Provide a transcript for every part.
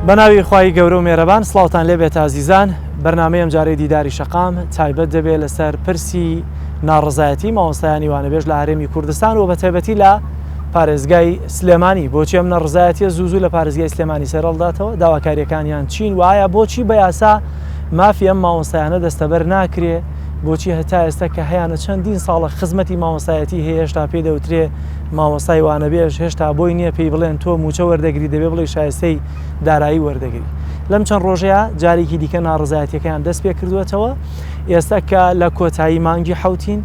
بەناوی خوای گەورە و مێرەبان سڵاوتان لێبێت ئازیزان بەرنامەی ئەمجارەی دیداری شەقام تایبەت دەبێت لەسەر پرسی ناڕەزایەتی مامۆستایانی وانەبێژ لە هەرێمی کوردستان و بەتایبەتی لە پارێزگای سلێمانی بۆچی ئەم ناڕەزایەتیە زوو زوو لە پارێزگای سلێمانی سەرهەڵداتەوە داواکاریەکانیان چین و ئایا بۆچی بە یاسا مافی ئەم مامۆستایانە دەستەبەر ناکرێ بۆچی هەتا ئێستا کە هەیانە چەندین ساڵە خزمەتی مامۆستایەتی هەیە هێشتا پێی دەوترێ مامۆستای وانەبێژ هێشتا بۆی نییە پێی بڵێن تۆ مووچە وەردەگری دەبێ بڵێی شایستەی دارایی وەردەگری لەم چەند ڕۆژەیە جارێکی دیکە ناڕزایەتیەکەیان دەست پێ کردووەتەوە ئێستا کە لە کۆتایی مانگی حوتین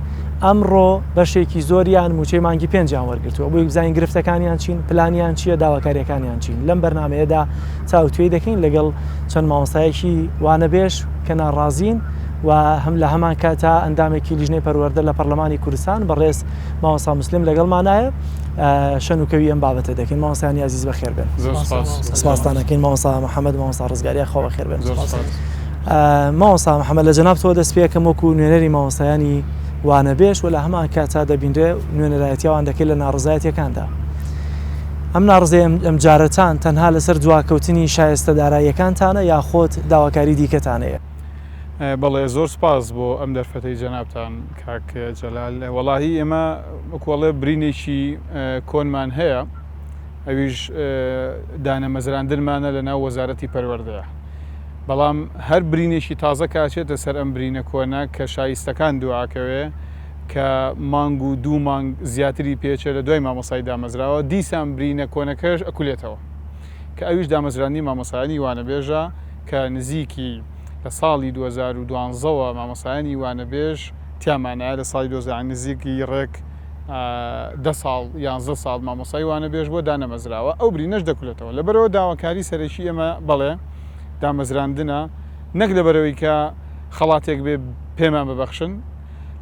ئەمڕۆ بەشێکی زۆریان موچەی مانگی پێنجیان وەرگتووە بۆی بزانین گرفتەکانیان چین پلانیان چییە داواکاریەکانیان چین لەم بەرنمەیەدا تاوتوێی دەکەین لەگەڵ چەند مامۆستایەکی وانەبێژ کە ناڕازین و هەم لە هەمان کاتا ئەندامێکی لیژنەی پەروەردە لە پەرلەمانی کوردستان بەڕێز مامۆستا مسلم لەگەڵمانایە شەن و کەوی ئەم بابەتە دەکەین مامۆستایانی ئازیز بەخێر بێن سپاستان ئەکەین مامۆستا محەممەد مامۆستا ڕزگاری خوا بەخێر بێن مامۆستا محەممەد لە جەنابتەوە دەست پێکەم وەکو نوێنەری مامۆستایانی وانەبێژ و لە هەمان کاتا دەبینرێ نوێنەرایەتیاوان دەکەی لە ناڕزایەتیەکاندا ئەم ناڕزەی ئەم جارەتان تەنها لەسەر دواکەوتنی شایستە داراییەکانتانە یاخۆت داواکاری دیکەتان هەیە؟ بەڵێ زۆر سپاس بۆ ئەم دەرفەتەی جەنابتان کاک جەلال وەڵاهی ئێمە وەکوەڵێ برینێکی کۆنمان هەیە ئەویش دانەمەزراندنمانە لە ناو وەزارەتی پەروەردەیە بەڵام هەر برینێکی تازە کاچێتە سەر ئەم برینە کۆنە کە شایستەکان دواکەوێ کە مانگ و دوو مانگ زیاتری پێچێ لە دوای مامۆسای دامەزراوە دیسان برینە کۆنەکەش ئەکولێتەوە کە ئەویش دامەزراندنی مامۆسایانی وانەبێژە کە نزیکی لە ساڵی 2012 وە مامۆسایانی وانەبێژ تیامانایە لە ساڵی 2000 نزیکی ڕێک دە ساڵ یانزە ساڵ مامۆسای وانەبێژ بۆ دانەمەزراوە ئەو برینەش دەکولێتەوە لەبەرەوە داواکاری سەرەکی ئێمە بەڵێ دامەزراندنە نەک لەبەرەوەی کە خەڵاتێک بێ پێمان ببەخشن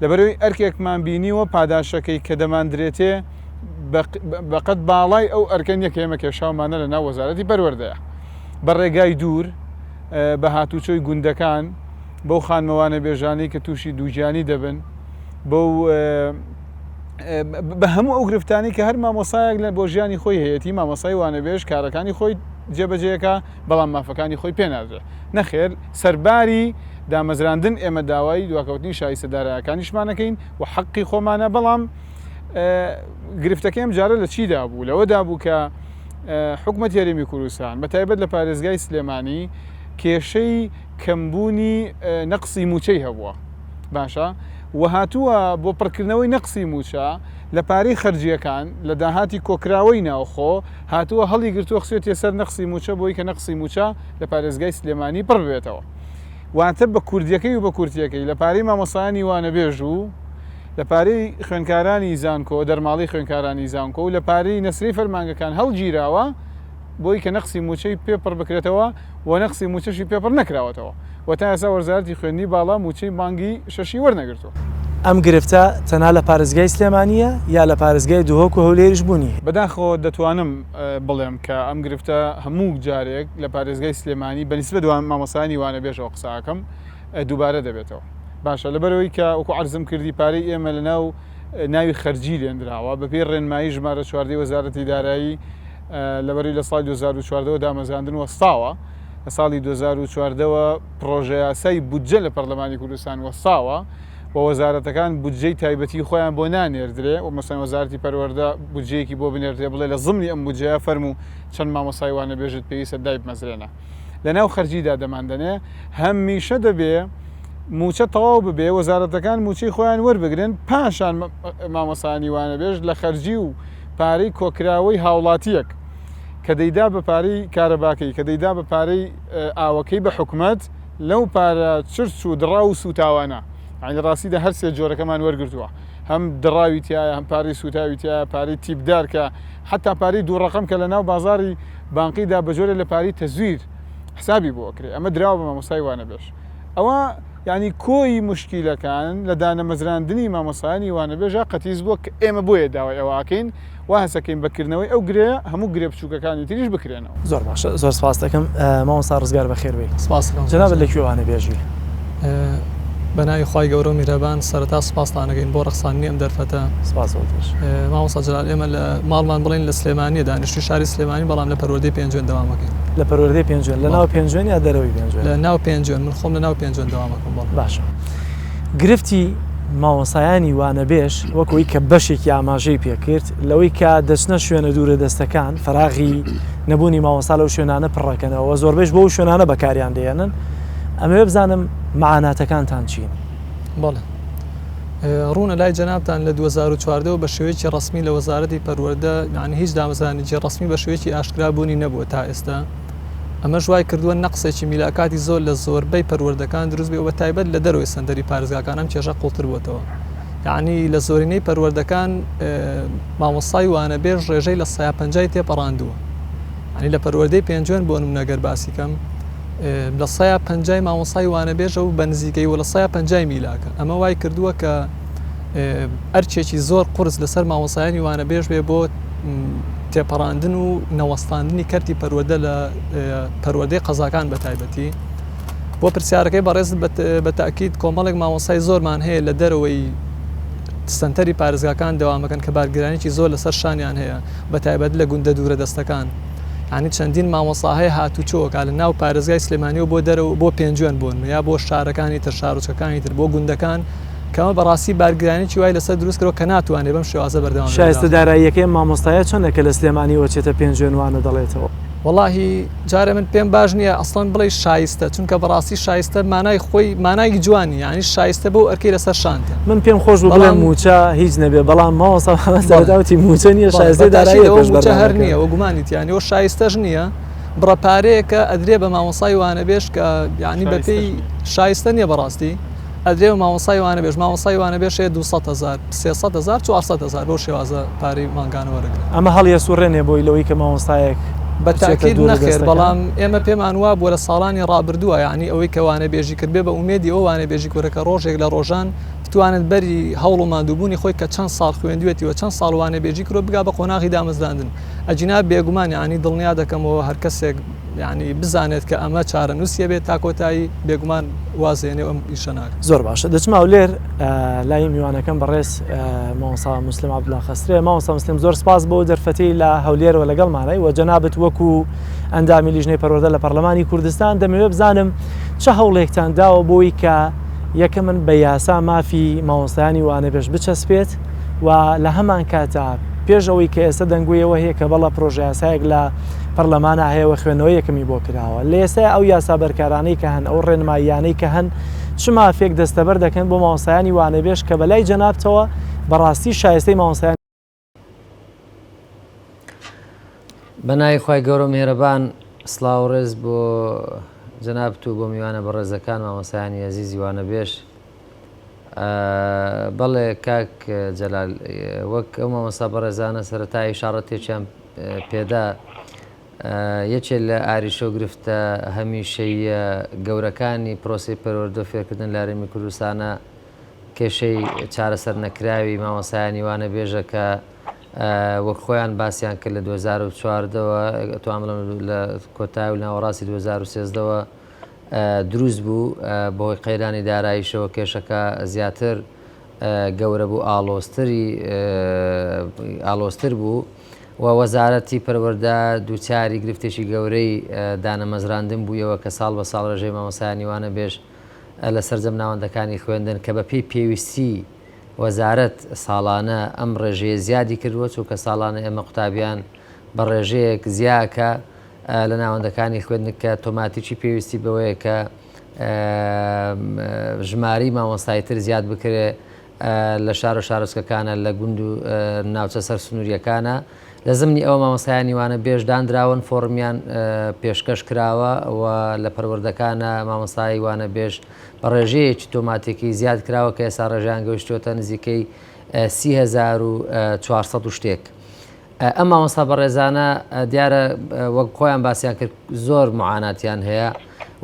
لەبەرەوەی ئەرکێکمان بینیوە پاداشەکەی کە دەماندرێتێ بەقەد باڵای ئەو ئەرکە نییە کە ئێمە کێشاومانە لە ناو وەزارەتی پەروەردەیە بە ڕێگای دوور بە هاتوچۆی گوندەکان بەو خانمە وانەبێژانەی کە تووشی دووگیانی دەبن بەو بە هەموو ئەو گرفتانی کە هەر مامۆسایەک لە بۆ ژیانی خۆی هەیەی مامۆسای وانەبێژ کارەکانی خۆی جێبەجێەکە بەڵام مافەکانی خۆی پێ نادرێت نەخێر سەرباری دامەزراندن ئێمە داوای دواکەوتنی شایستە دارایەکانیشمانەکەین و حەقی خۆمانە بەڵام گرفتەکەی ئەم جارە لە چیدا بوو لەوەدا بوو کە حکومەتی هەرێمی کوردستان بە تایبەت لە پارێزگای سلێمانی کێشەی کەمبوونی نەقسی موچەی هەبووە باشە و هاتووە بۆ پڕکردنەوەی نەقسی موچە لە پارەی خەرجیەکان لە داهاتی کۆکراوەی ناوخۆ هاتووە هەڵی گرتووە خسێتیە سەر نەقسی موچە بۆی کە نەقسی موچە لە پارێزگای سلێمانی پڕ بێتەوە واتە بە کوردیەکەی و بە کورتیەکەی لە پارەی مامۆسایانی وانەبێژ و لە پارەی خوێندکارانی زانکۆ، دەرماڵەی خوێندکارانی زانکۆ و لە پارەی نەسرەی فەرمانگەکان هەڵگیراوە بۆی کە نەقسی مووچەی پێ پڕ بکرێتەوە و نەقسی مووچەشی پێ پڕ نەکراوەتەوە و تا ئێستا وەزارەتی خوێندنی باڵا مووچەی مانگی شەشی وەرنەگرتووە. ئەم گرفتە تەنها لە پارێزگای سلێمانییە یا لە پارێزگای دهۆک و هەولێریش بوونی هەیە؟ بەداخەوە دەتوانم بڵێم کە ئەم گرفتە هەموو جارێک لە پارێزگای سلێمانی بە نیسبەت مامۆستایانی وانەبێژەوە قسە ئەکەم دووبارە دەبێتەوە. باشە لەبەرئەوەی کە وەکو عەرزم کردی پارەی ئێمە لەناو ناوی خەرجی لێنراوە بەپێی ڕێنمایی ژمارە چواردەی وەزارەتی دارایی لەبەری لە ساڵی 2014ەوە دامەزراندن وەستاوە لە ساڵی 2014ەوە پڕۆژە یاسای بودجە لە پەرلەمانی کوردستان وەستاوە و وەزارەتەکان بودجەی تایبەتی خۆیان بۆ نانێردرێ و مەسەن وەزارەتی پەروەردە بودجەیەکی بۆ بنێردرێ بڵێ لە زمنی ئەم بودجەیە فەرموو چەند مامۆستای وانەبێژت پێویستە دایبمەزرێنە لەناو خەرجیدا دەماندەنێ هەمیشە دەبێ مووچە تەواو ببێ وەزارەتەکان مووچەی خۆیان وەربگرن پاشان مامۆستایانی وانەبێژ لە خەرجی و پارەی کۆکراوەی هاوڵاتیەک کە دەیدا بە پارەی کارەباکەی کە دەیدا بە پارەی ئاوەکەی بە حکومەت لەو پارە چرچ و دڕاو و سوتاوانە یانی لە ڕاستیدا هەر سێ جۆرەکەمان وەرگرتووە هەم دڕاوی تایە هەم پارەی سوتاوی تایە پارەی تیپدار کە حتا پارەی دوو ڕقم کە لە ناو بازاری بانقیدا بە جۆرە لە پارەی تەزویر حسابی بۆ ئەکرێ ئەمە دراوە بە مامۆستای وانەبێژ ئەوە یعنی کۆی مشکیلەکان لە دانەمەزراندنی مامۆستایانی وانەبێژە قەتیس بووە کە ئێمە بۆیە داوای ئەوە ئەکەین وا هەستەکەین بە کردنەوەی ئەو گرێیە هەموو گرێ بچووکەکانی تریش بکرێنەوە. زۆر باشە زۆر سپاست دەکەم مامۆستا ڕزگار بەخێر بێی. سپاس دەکەم. جەنابت لە کوێ وانەبێژی؟ بە ناوی خوای گەورە و میهرەبان سەرەتا سوپاستان ئەکەین بۆ ڕەخساندنی ئەم دەرفەتە. سپاس بۆ تۆش. مامۆستا جەلال ئێمە لە ماڵمان بڵێین لە سلێمانییە دانیشتووی شاری سلێمانین بەڵام لە پەروەردەی پێنجوێن دەوام ئەکەین. لە پەروەردەی پێنجوێن لە ناو پێنجوێن یا دەرەوەی پێنجوێن؟ لە ناو پێنجوێن من خۆم لە ناو پێنجوێن دەوام ئەکەم بەڵێ. باشە گرفتی مامۆستایانی وانەبێژ وەک ئەوەی کە بەشێکی ئاماژەی پێکرد لەوەی کە دەچنە شوێنە دوورە دەستەکان فەراغی نەبوونی مامۆستا لەو شوێنانە پڕەکەنەوە زۆربەیش بۆ ئەو شوێنانە بەکاریان دێنن ئەمەوێ بزانم مەعاناتەکانتان چین؟ بەڵێ ڕوونە لای جەنابتان لە 2014 بە شێوەیەکی ڕەسمی لە وەزارەتی پەروەردە یعنی هیچ دامەزرانێکی ڕەسمی بە شێوەیەکی ئاشکرا بوونی نەبووە تا ئێستا ئەمەش وای کردووە نەقسێکی میلاکاتی زۆر لە زۆربەی پەروەردەکان دروست بێ و بە تایبەت لە دەرەوەی سەنتەری پارێزگاکان ئەم کێشە قوڵتر بۆتەوە یعنی لە زۆرینەی پەروەردەکان مامۆستای وانەبێژ ڕێژەی لە سەیا پەنجای تێپەڕاندووە یعنی لە پەروەردەی پێنجوێن بۆ نمونە گەر باسی کەم لە سەیا پەنجای مامۆستای وانەبێژە و بە نزیکەی و لە سەیا پەنجای میلاکە ئەمە وای کردووە کە ئەرکێکی زۆر قورس لەسەر مامۆستایانی وانەبێژ بێ بۆ تێپەڕاندن و نەوەستاندنی کەرتی پەروەردە لە پەروەردەی قەزاکان بە تایبەتی بۆ پرسیارەکەی بەڕێز بە تاکید کۆمەڵێک مامۆستای زۆرمان هەیە لە دەرەوەی سەنتەری پارێزگاکان دەوامەکەن کە بارگرانێکی زۆر لەسەر شانیان هەیە بە تایبەت لە گوندە دوورە دەستەکان یانی چەندین مامۆستا هەیە هاتوچۆ ئەکا لە ناو پارێزگای سلێمانیەوە بۆ دەرەوە بۆ پێنجوێن بۆ نمونە یا بۆ شارەکانی تر شارۆچکەکانی تر بۆ گوندەکان کە ئەمە بەڕاستی بارگرانیی وای لەسەر دروست کردوە کە ناتوانێت بەم شێوازە بەردەوام بێت شایستە داراییەکەی ئەم مامۆستایە چەندە کە لە سلێمانیەوە چێتە پێنجوێن وانە دەڵێتەوە؟ وەڵاهی جارێ من پێم باش نییە ئەسڵەن بڵێی شایستە چونکە بەڕاستی شایستە مانای خۆی مانای جوان نییە یانی شایستە بەو ئەرکەی لەسەر شانتە. من پێم خۆش بوو بڵێم مووچە هیچ نەبێ بەڵام مامۆستا محەمەد سەرەتا وتی مووچە نییە شایستەی داراییە پێش مووچە هەر نییە و گومانی تیا نییە و شایستەش نییە بڕە پارەیەکە ئەدرێ بە مامۆستای وانەبێژ کە یانی بەپێی شایستە نییە بەڕاستی ئەدرێ بە مامۆستای وانەبێژ مامۆستای وانەبێژ هەیە 200 هەزار 300 هەزار 400 هەزار بەو شێوازە پارەی مانگانە وەرەگرن. ئەمە هەڵیەسوڕێنێ بۆی لەوەی کە مامۆستایەک بە تاکید نەخێر بەڵام ئێمە پێمان وابووە لە ساڵانی ڕابردووە یانی ئەوەی کە وانەبێژی کردبێ بە ئومێدی ئەوە وانەبێژی کورە کە ڕۆژێک لە ڕۆژان بتوانێت بەری هەوڵ و ماندووبوونی خۆی کە چەند ساڵ خوێندوێتی و چەند ساڵ وانەبێژی کردووە بگا بە قۆناغی دامەزراندن ئەگینا بێگومان یانی دڵنیا دەکەمەوە هەر کەسێک یانی بزانێت کە ئەمە چارەنووسیە بێت تا کۆتایی بێگومان واز دێنێ و ئەم ئیشە ناکات. زۆر باشە دەچمە هەولێر لای میوانەکەم بەڕێز مامۆستا موسلم عەبدوڵا خەسرێ مامۆستا موسلم زۆر سپاس بۆ دەرفەتەی لە هەولێرەوە لەگەڵمانای و جەنابت وەکو ئەندامی لیژنەی پەروەردە لە پەرلەمانی کوردستان دەمەوێت بزانم چ هەوڵێکتان داوە بۆی کە یەکەمن بە یاسا مافی مامۆستایانی وانەبێژ بچەسپێت و لە هەمان کاتا پێش ئەوەی کە ئێستا دەنگۆی ئەوە هەیە کە بەڵە پرۆژەیاسایەک لە پەرلەمانا هەیە و خوێندنەوەی یەکەمی بۆ کراوە لە ئێستا ئەو یاسا بەرکارانەی کە هەن ئەو ڕێنماییانەی کە هەن چ مافێک دەستەبەر دەکەن بۆ مامۆستایانی وانەبێژ کە بەلای جەنابتەوە بەڕاستی شایستەی مامۆستایانی بە ناوی خوای گەورە و میهرەبان سڵاو و ڕێز بۆ جەنابت و بۆ میوانە بەڕێزەکان مامۆستایانی ئەزیزی وانەبێژ بەڵێ کاک جەلال وەک ئەو مامۆستا بەڕێزانە سەرەتا ئیشاڕەتێکیان پێدا یەکێ لە ئاریشە و گرفتە هەمیشەییە گەورەکانی پرۆسەی پەروەردە و فێرکردن لە هەرێمی کوردستانە کێشەی چارەسەر نەکراوی مامۆستایانی وانەبێژە کە وەک خۆیان باسیان کرد لە 2014 ەوە ئەتوانم بڵێم لە کۆتایی و ناوەڕاستی 2013 ەوە دروست بوو بەهۆی قەیرانی داراییشەوە کێشەکە زیاتر گەورە بوو ئاڵۆزتری ئاڵۆزتر بوو و وەزارەتی پەروەردە دووچاری گرفتێکی گەورەی دانەمەزراندن بوویەوە کە ساڵ بە ساڵ ڕێژەی مامۆستایانی وانەبێژ لە سەرجەم ناوەندەکانی خوێندن کە بەپێی پێویستی وەزارەت ساڵانە ئەم ڕێژەیە زیادی کردووە چونکە ساڵانە ئێمە قوتابیان بە ڕێژەیەک زیاکە لە ناوەندەکانی خوێندن کە تۆماتیکی پێویستی بەوەیە کە ژمارەی مامۆستای تر زیاد بکرێ لە شار و شارۆچکەکانە لە گوند و ناوچە سەر سنووریەکانە لە زمنی ئەوە مامۆستایانی وانە بێژ دانراون فۆڕمیان پێشکەش کراوە و لە پەروەردەکانە مامۆستای وانە بێژ بە ڕێژەیەکی تۆماتیکی زیاد کراوە کە ئێستا ڕێژەیان گەیشتووەتە نزیکەی 3400 و شتێک. ئەم مامۆستا بەڕێزانە دیارە وەک خۆیان باسیان کرد زۆر معاناتیان هەیە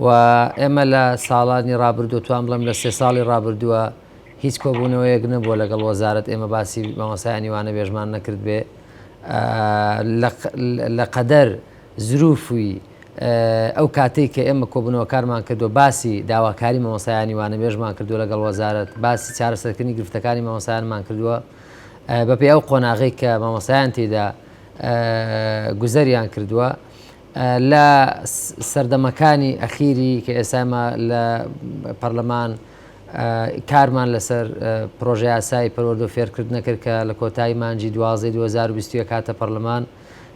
و ئێمە لە ساڵانی ڕابردوو توان بڵێم لە سێ ساڵی ڕابردووە هیچ کۆبوونەوەیەک نەبووە لەگەڵ وەزارەت ئێمە باسی مامۆستایانی وانەبێژمان نەکرد بێ لە قەدەر زروفی ئەو کاتەی کە ئێمە کۆبوونەوەکانمان کردووە باسی داواکاری مامۆستایانی وانەبێژمان کردووە لەگەڵ وەزارەت، باسی چارەسەرکردنی گرفتەکانی مامۆستایانمان کردووە بەپێی ئەو قۆناغەی کە مامۆستایان تێیدا گوزەریان کردووە لە سەردەمەکانی ئەخیری کە ئێستا ئێمە لە پەرلەمان کارمان لەسەر پرۆژەیاسای پەروەردە و فێرکردنە کرد کە لە کۆتایی مانگی 12 2021 هاتە پەرلەمان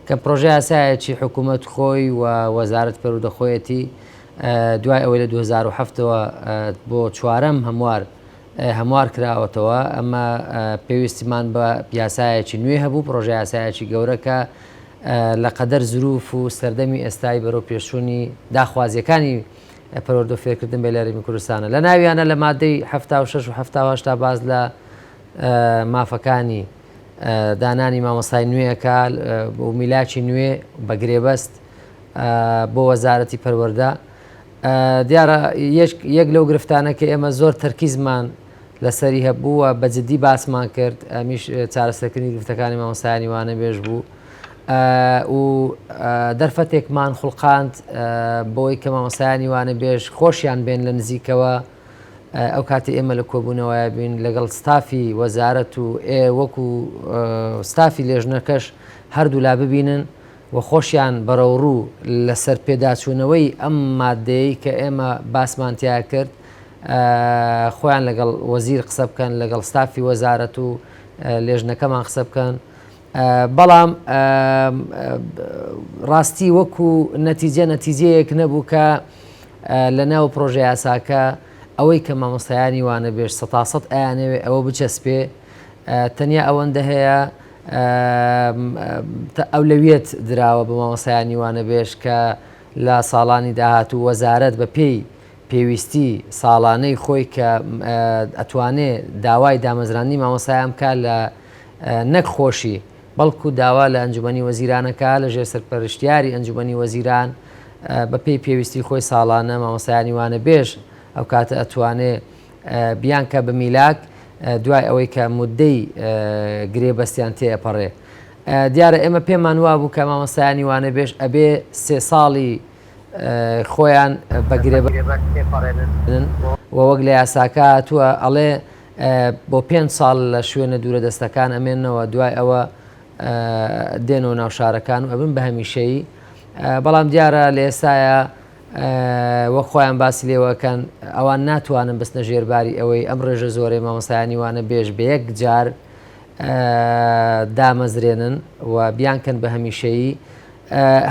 کە پرۆژەیاسایەکی حکوومەت خۆی و وەزارەت پەروەردە خۆیەتی دوای ئەوەی لە 2007ەوە بۆ چوارەم هەموار هەموار کراوەتەوە ئەمە پێویستیمان بە یاسایەکی نوێ هەبوو پرۆژە یاسایەکی گەورە کە لە قەدەر زروف و سەردەمی ئێستای بەرەو پێشچوونی داخوازیەکانی پەروەردە و فێرکردن بێ لە هەرێمی کوردستانە لە ناویانە لە مادەی 76 و 78 تا باز لە مافەکانی دانانی مامۆستای نوێیەکە و میلاکی نوێ بە گرێبەست بۆ وەزارەتی پەروەردە دیارە یەک لەو گرفتانە کە ئێمە زۆر تەرکیزمان لەسەری هەبوو و بە جدی باسمان کرد ئەمیش چارەسەرکردنی گرفتەکانی مامۆستایانی وانەبێژ بوو و دەرفەتێکمان خوڵقاند بۆی کە مامۆستایانی وانەبێژ خۆشیان بێن لە نزیکەوە ئەو کاتی ئێمە لە کۆبوونەوەیە بین لەگەڵ ستافی وەزارەت و ئێ وەکو ستافی لێژنەکەش هەردوولا ببینن و خۆشیان بەرەوڕوو لەسەر پێداچوونەوەی ئەم ماددەیەی کە ئێمە باسمان تیا کرد خۆیان لەگەڵ وەزیر قسە بکەن لەگەڵ ستافی وەزارەت و لێژنەکەمان قسە بکەن بەڵام ڕاستی وەکو نەتیجە نەتیجەیەک نەبوو کە لە ناو پرۆژە یاساکە ئەوەی کە مامۆستایانی وانەبێژ سەتاسەد ئەیانەوێ ئەوە بچەسپێ تەنیا ئەوەندە هەیە ئەولەویەت دراوە بە مامۆستایانی وانەبێژ کە لە ساڵانی داهاتوو وەزارەت بە پێی پێویستی ساڵانەی خۆی کە ئەتوانێ داوای دامەزراندنی مامۆستایان بکات لە نەک خۆشی بەڵکو داوا لە ئەنجومەنی وەزیرانەکە لە ژێر سەرپەرشتیاری ئەنجومەنی وەزیران بە پێی پێویستی خۆی ساڵانە مامۆستایانی وانەبێژ ئەو کاتە ئەتوانێ بیانکە بە میلاک دوای ئەوەی کە مودەی گرێبەستیان تێئەپەڕێ. دیارە ئێمە پێمان وابوو کە مامۆستایانی وانەبێژ ئەبێ سێ ساڵی خۆیان بە گرێبەست تێپەڕێنن و وەک لە یاساکە هاتووە ئەڵێ بۆ پێنج ساڵ لە شوێنە دوورە دەستەکان ئەمێنەوە دوای ئەوە دێنەوە ناو شارەکان و ئەبن بە هەمیشەیی بەڵام دیارە لە ئێستاە وەک خۆیان باسی لێوەکەن ئەوان ناتوانن بچنە ژێر باری ئەوەی ئەم ڕێژە زۆرەی مامۆستایانی وانە بێژ بە یەک جار دامەزرێنن و بیانکەن بە هەمیشەیی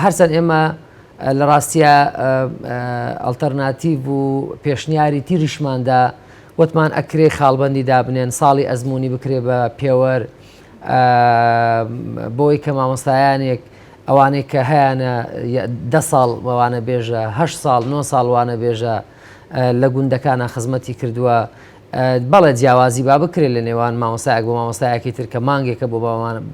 هەرچەند ئێمە لە ڕاستە ئەڵتەرناتیڤ و پێشنیاری تیریشماندا وتمان ئەکرێ خاڵبندی دابنێن ساڵی ئەزمموی بکرێ بە پێوەر بۆی کە مامۆستایانێک ئەوانەی کە هەیانە دە ساڵ وانەبێژە، هەشت ساڵ، نۆ ساڵ وانەبێژە، لە گوندەکانا خزمەتی کردووە، بەڵێ جیاوازی با بکرێت لە نێوان مامۆستایەک بۆ مامۆستایەکی تر کە مانگێکە بۆ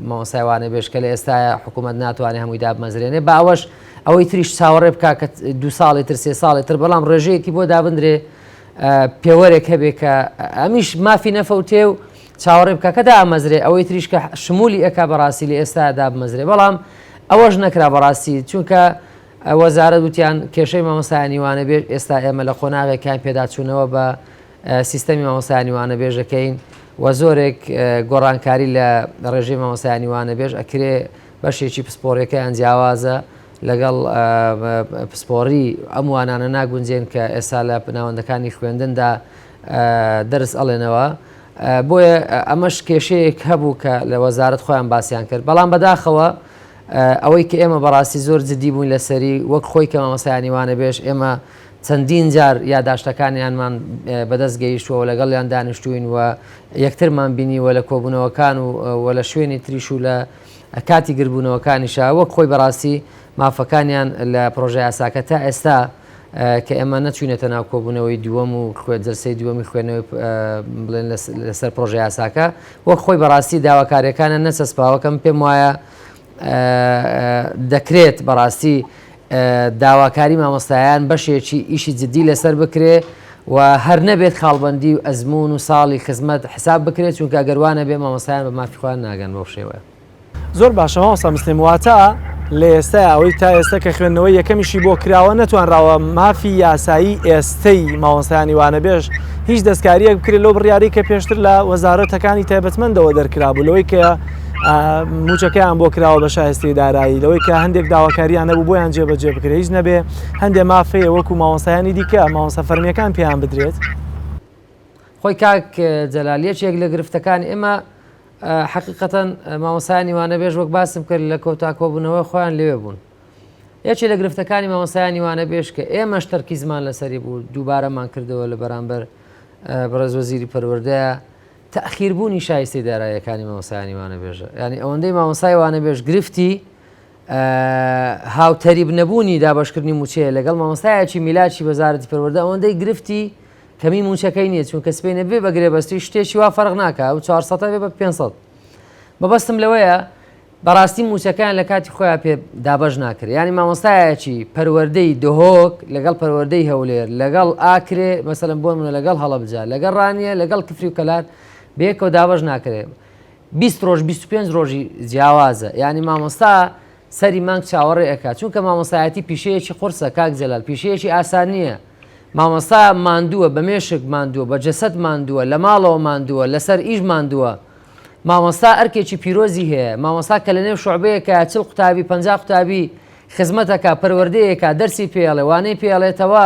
مامۆستای وانەبێژ کە لە ئێستایا حکوومەت ناتوانێت هەمووی دابمەزرێنێ با ئەوەش ئەوەی تریش چاوەڕێ بکا کە دو ساڵی تر سێ ساڵی تر بەڵام ڕێژەیەکی بۆ دابندرێ پێوەرێک هەبێ کە ئەمیش مافی نەفەوتێ و چاوەڕێ بکە کە دامەزرێ ئەوەی تریش کە شمولی ئەکا بەڕاستی لە ئێستا دابمەزرێ بەڵام ئەوەش نەکرا بەڕاستی چونکە وەزارەت وتیان کێشەی مامۆستایانی وانەبێژ ئێستا ئێمە لە قۆناغێکان پێداچوونەوە بە سیستەمی مامۆستایانی وانەبێژەکەین و زۆرێک گۆڕانکاری لە ڕێژەی مامۆستایانی وانەبێژ ئەکرێ بەشێکی پسپۆڕیەکەیان جیاوازە لەگەڵ پسپۆڕی ئەم وانانە ناگونجێن کە ئێستا لە ناوەندەکانی خوێندندا دەرس ئەڵێنەوە بۆیە ئەمەش کێشەیەک هەبوو کە لە وەزارەت خۆیان باسیان کرد بەڵام بەداخەوە ئەوەی کە ئێمە بەڕاستی زۆر جدی بووین لەسەری وەک خۆی کە مامۆستایانی وانەبێژ ئێمە چەندین جار یاداشتەکانیانمان بەدەست گەیشتووە و لەگەڵیان دانیشتوین و یەکترمان بینیوە لە کۆبوونەوەکان و لە شوێنی تریش و لە کاتی گربوونەوەکانیشا وەک خۆی بەڕاستی مافەکانیان لە پرۆژە یاساکە تا ئێستا کە ئێمە نەچوینەتە ناو کۆبوونەوەی دووەم و خوێ جلسەی دووەمی خوێندنەوەی بڵێن لەسەر پرۆژە یاساکە وەک خۆی بەڕاستی داواکاریەکانە نەچەسپاوەکەم پێم وایە دەکرێت بەڕاستی داواکاری مامۆستایان بەشێکی ئیشی جدی لەسەر بکرێ و هەر نەبێت خاڵبندی و ئەزمون و ساڵی خزمەت حساب بکرێت چونکە گەروانە بێ مامۆستایان بە مافی خۆیان ناگەن بەو شێوەیە. زۆر باشە مامۆستا مسلم واتە لە ئێستایا ئەوەی تا ئێستا کە خوێندنەوەی یەکەمیشی بۆ کراوە نەتوانراوە مافی یاسایی ئێستەی مامۆستایانی وانەبێژ هیچ دەستکاریەک بکرێت لەو بڕیاری کە پێشتر لە وەزارەتەکانی تایبەتمەندەوە دەرکرابوو لەوەی کە موچەکەیان بۆ کراوە بە شایستەی دارایی لەوەی کە هەندێک داواکاریان نەبوو بۆیان جێبەجێ بکرێت هیچ نەبێ هەندێک مافەیە وەکو مامۆستایانی دیکە مامۆستا فەرمیەکان پێیان بدرێت. خۆی کاک جەلال یەکێک لە گرفتەکانی ئێمە حەقیقەتەن مامۆستایانی وانەبێژ وەک باسم کرد لە کۆتا کۆبوونەوە خۆیان لەوێ بوون یەکێ لە گرفتەکانی مامۆستایانی وانەبێژ کە ئێمەش تەرکیزمان لەسەری بوو دووبارەمان کردەوە لە بەرامبەر بەڕێز وەزیری پەروەردەیە تەخیربوونی شایستەی داراییەکانی مامۆستایانی وانەبێژە یعنی ئەوەندەی مامۆستای وانەبێژ گرفتی هاوتەریب نەبوونی دابەشکردنی مووچەیە لەگەڵ مامۆستایەکی میلاکی وەزارەتی پەروەردە ئەوەندەی گرفتی کەمی مووچەکەی نییە چونکە سبەینێ بێ بە گرێبەستی شتێکی وا فەرق ناکا و 400 بێ بە 500 مەبەستم لەوەیە بەڕاستی مووچەکەیان لە کاتی خۆیان پێ دابەش ناکرێت یعنی مامۆستایەکی پەروەردەی دهۆک لەگەڵ پەروەردەی هەولێر لەگەڵ ئاکرێ مەسەلەن بۆ منە لەگەڵ هەڵەبجە لەگەڵ ڕانیە لەگەڵ کفری و کەلار بەیەکەوە دابەش ناکرێت 20 ڕۆژ 25 ڕۆژی جیاوازە یعنی مامۆستا سەری مانگ چاوەڕێ ئەکات چونکە مامۆستایەتی پیشەیەکی قورسە کاک جەلال پیشەیەکی ئاسان نییە مامۆستا ماندووە بە مێشک ماندووە بە جەسەد ماندووە لە ماڵەوە ماندووە لەسەر ئیش ماندووە مامۆستا ئەرکێکی پیرۆزی هەیە مامۆستا کە لەنێو شعبەیەکە چل قوتابی 50 قوتابی خزمەتەکە پەروەردەیەکە دەرسی پێڵێ وانەی پێڵێتەوە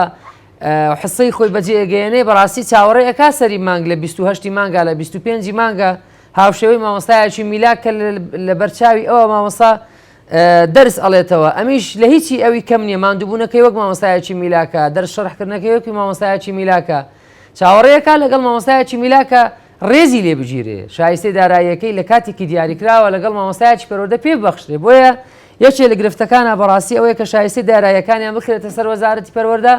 حسەی خۆی بەجێگەیەنێ بەڕاستی چاوەڕێ ئەکا سەری مانگ لە 28 مانگا لە 25 مانگا هاوشێوەی مامۆستایەکی میلاک کە لەبەرچاوی ئەوە مامۆستا دەرس ئەڵێتەوە ئەمیش لە هیچی ئەوی کەم نییە ماندووبوونەکەی وەک مامۆستایەکی میلاکە دەرس شەرحکردنەکەی وەکی مامۆستایەکی میلاکە چاوەڕێیەکە لەگەڵ مامۆستایەکی میلاکە ڕێزی لێ بگیرێ شایستەی داراییەکەی لە کاتێکی دیاریکراوە لەگەڵ مامۆستایەکی پەروەردە پێ ببەخشرێ بۆیە یەکێ لە گرفتەکانە بەڕاستی ئەوەیە کە شایستەی داراییەکانیان بخرێتە سەر وەزارەتی پەروەردە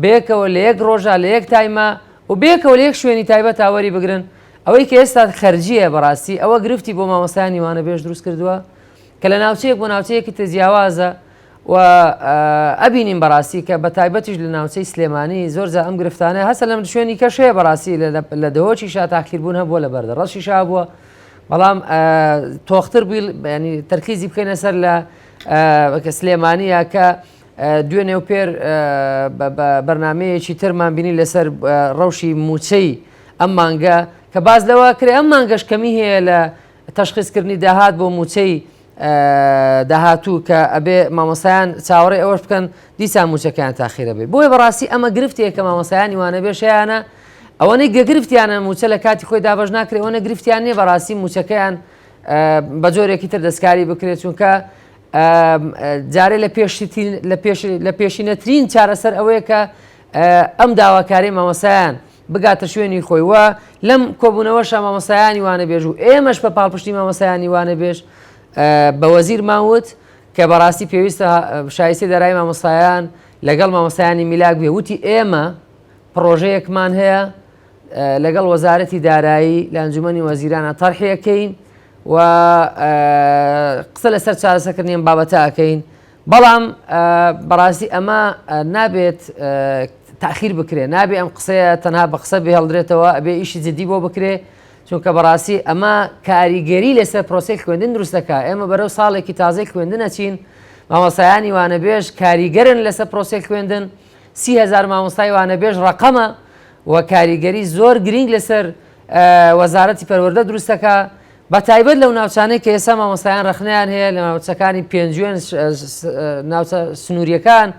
بەیەکەوە لە یەک ڕۆژە لە یەک تایمە و بەیەکەوە لە یەک شوێنی تایبەتا وەری بگرن ئەوەی کە ئێستا خەرجییە بەڕاستی ئەوە گرفتی بۆ مامۆستایانی وانەبێژ دروست کردووە کە لە ناوچەیەک بۆ ناوچەیەکی تر جیاوازە و ئەبینین بەڕاستی کە بە تایبەتیش لە ناوچەی سلێمانی زۆر جار ئەم گرفتانە هەسە لەم شوێنی کەش هەیە بەڕاستی لە دهۆکیشا تاخیربوون هەبووە لە بەردە ڕەشیشا هەبووە بەڵام تۆختر بووی ینی تەرکیزی بکەینە سەر لە سلێمانیە کە دوێنێ و پێر بەرنمەیەکی ترمان بینی لەسەر ڕەوشی موچەی ئەم مانگە کە باس لەوە کرێ ئەم مانگەش کەمی هەیە لە تەشخیصکردنی داهات بۆ موچەی داهاتوو کە ئەبێ مامۆستایان چاوەڕێ ئەوەش بکەن دیسان موچەکەیان تاخیرە بێ بۆیە بەڕاستی ئەمە گرفتێک کە مامۆستایانی وانەبێژ هەیانە ئەوەنەی گە گرفتیانە موچە لە کاتی خۆی دابەش ناکرێ ئەوەنە گرفتیان نییە بەڕاستی موچەکەیان بە جۆرێکی تر دەستکاری بکرێت چونکە جارێ لە پێشترین لە پێش لە پێشینەترین چارەسەر ئەوەیە کە ئەم داواکاری مامۆستایان بگاتە شوێنی خۆی و لەم کۆبوونەوەشا مامۆستایانی وانەبێژ و ئێمەش بە پاڵپشتی مامۆستایانی وانەبێژ بە وەزیرمان وت کە بەڕاستی پێویستە شایستەی دارایی مامۆستایان لەگەڵ مامۆستایانی میلاک بێ وتی ئێمە پڕۆژەیەکمان هەیە لەگەڵ وەزارەتی دارایی لە ئەنجومەنی وەزیرانە تەرحیەکەین و قسە لەسەر چارەسەکردنی ئەم بابەتە ئەکەین بەڵام بەڕاستی ئەمە نابێت تاخیر بکرێ نابێ ئەم قسەیە تەنها بە قسە بهێڵدرێتەوە ئەبێ ئیشی جدی بۆ بکرێ چونکە بەڕاستی ئەمە کاریگەری لەسەر پرۆسەی خوێندن دروست دەکا ئێمە بەرەو ساڵێکی تازەی خوێندن ئەچین مامۆستایانی وانەبێژ کاریگەرن لەسەر پرۆسەی خوێندن 30هزار مامۆستای وانەبێژ ڕقەمە و کاریگەری زۆر گرنگ لەسەر وەزارەتی پەروەردە دروست دەکا بە تایبەت لەو ناوچانەی کە ئێستا مامۆستایان ڕەخنەیان هەیە لە ناوچەکانی پێنجوێن ناوچە سنووریەکان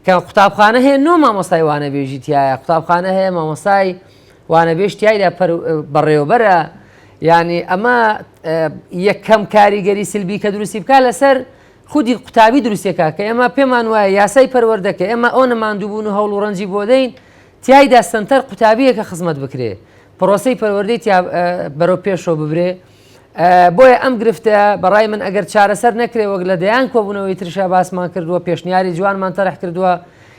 کە قوتابخانە هەیە نۆ مامۆستای وانەبێژی تایە قوتابخانە هەیە مامۆستای وانەبێژ تایدا بەڕێوەبەرە ینی ئەمە یەکەم کاریگەری سلبی کە دروستی بکە لەسەر خودی قوتابی دروستێکا کە ئێمە پێمان وایە یاسای پەروەردەکە ئێمە ئەو نەماندووبوون و هەوڵ و ڕەنجی بۆ دەین تیایدا سەنتەر قوتابییەکە خزمەت بکرێ، پڕۆسەی پەروەردەی تیا بەرەو پێشەوە ببرێ، بۆیە ئەم گرفتە بە ڕای من ئەگەر چارەسەر نەکرێ وەک لە دەیان کۆبوونەوەی ترشا باسمان کردووە، پێشنیاری جوانمان تەرح کردووە،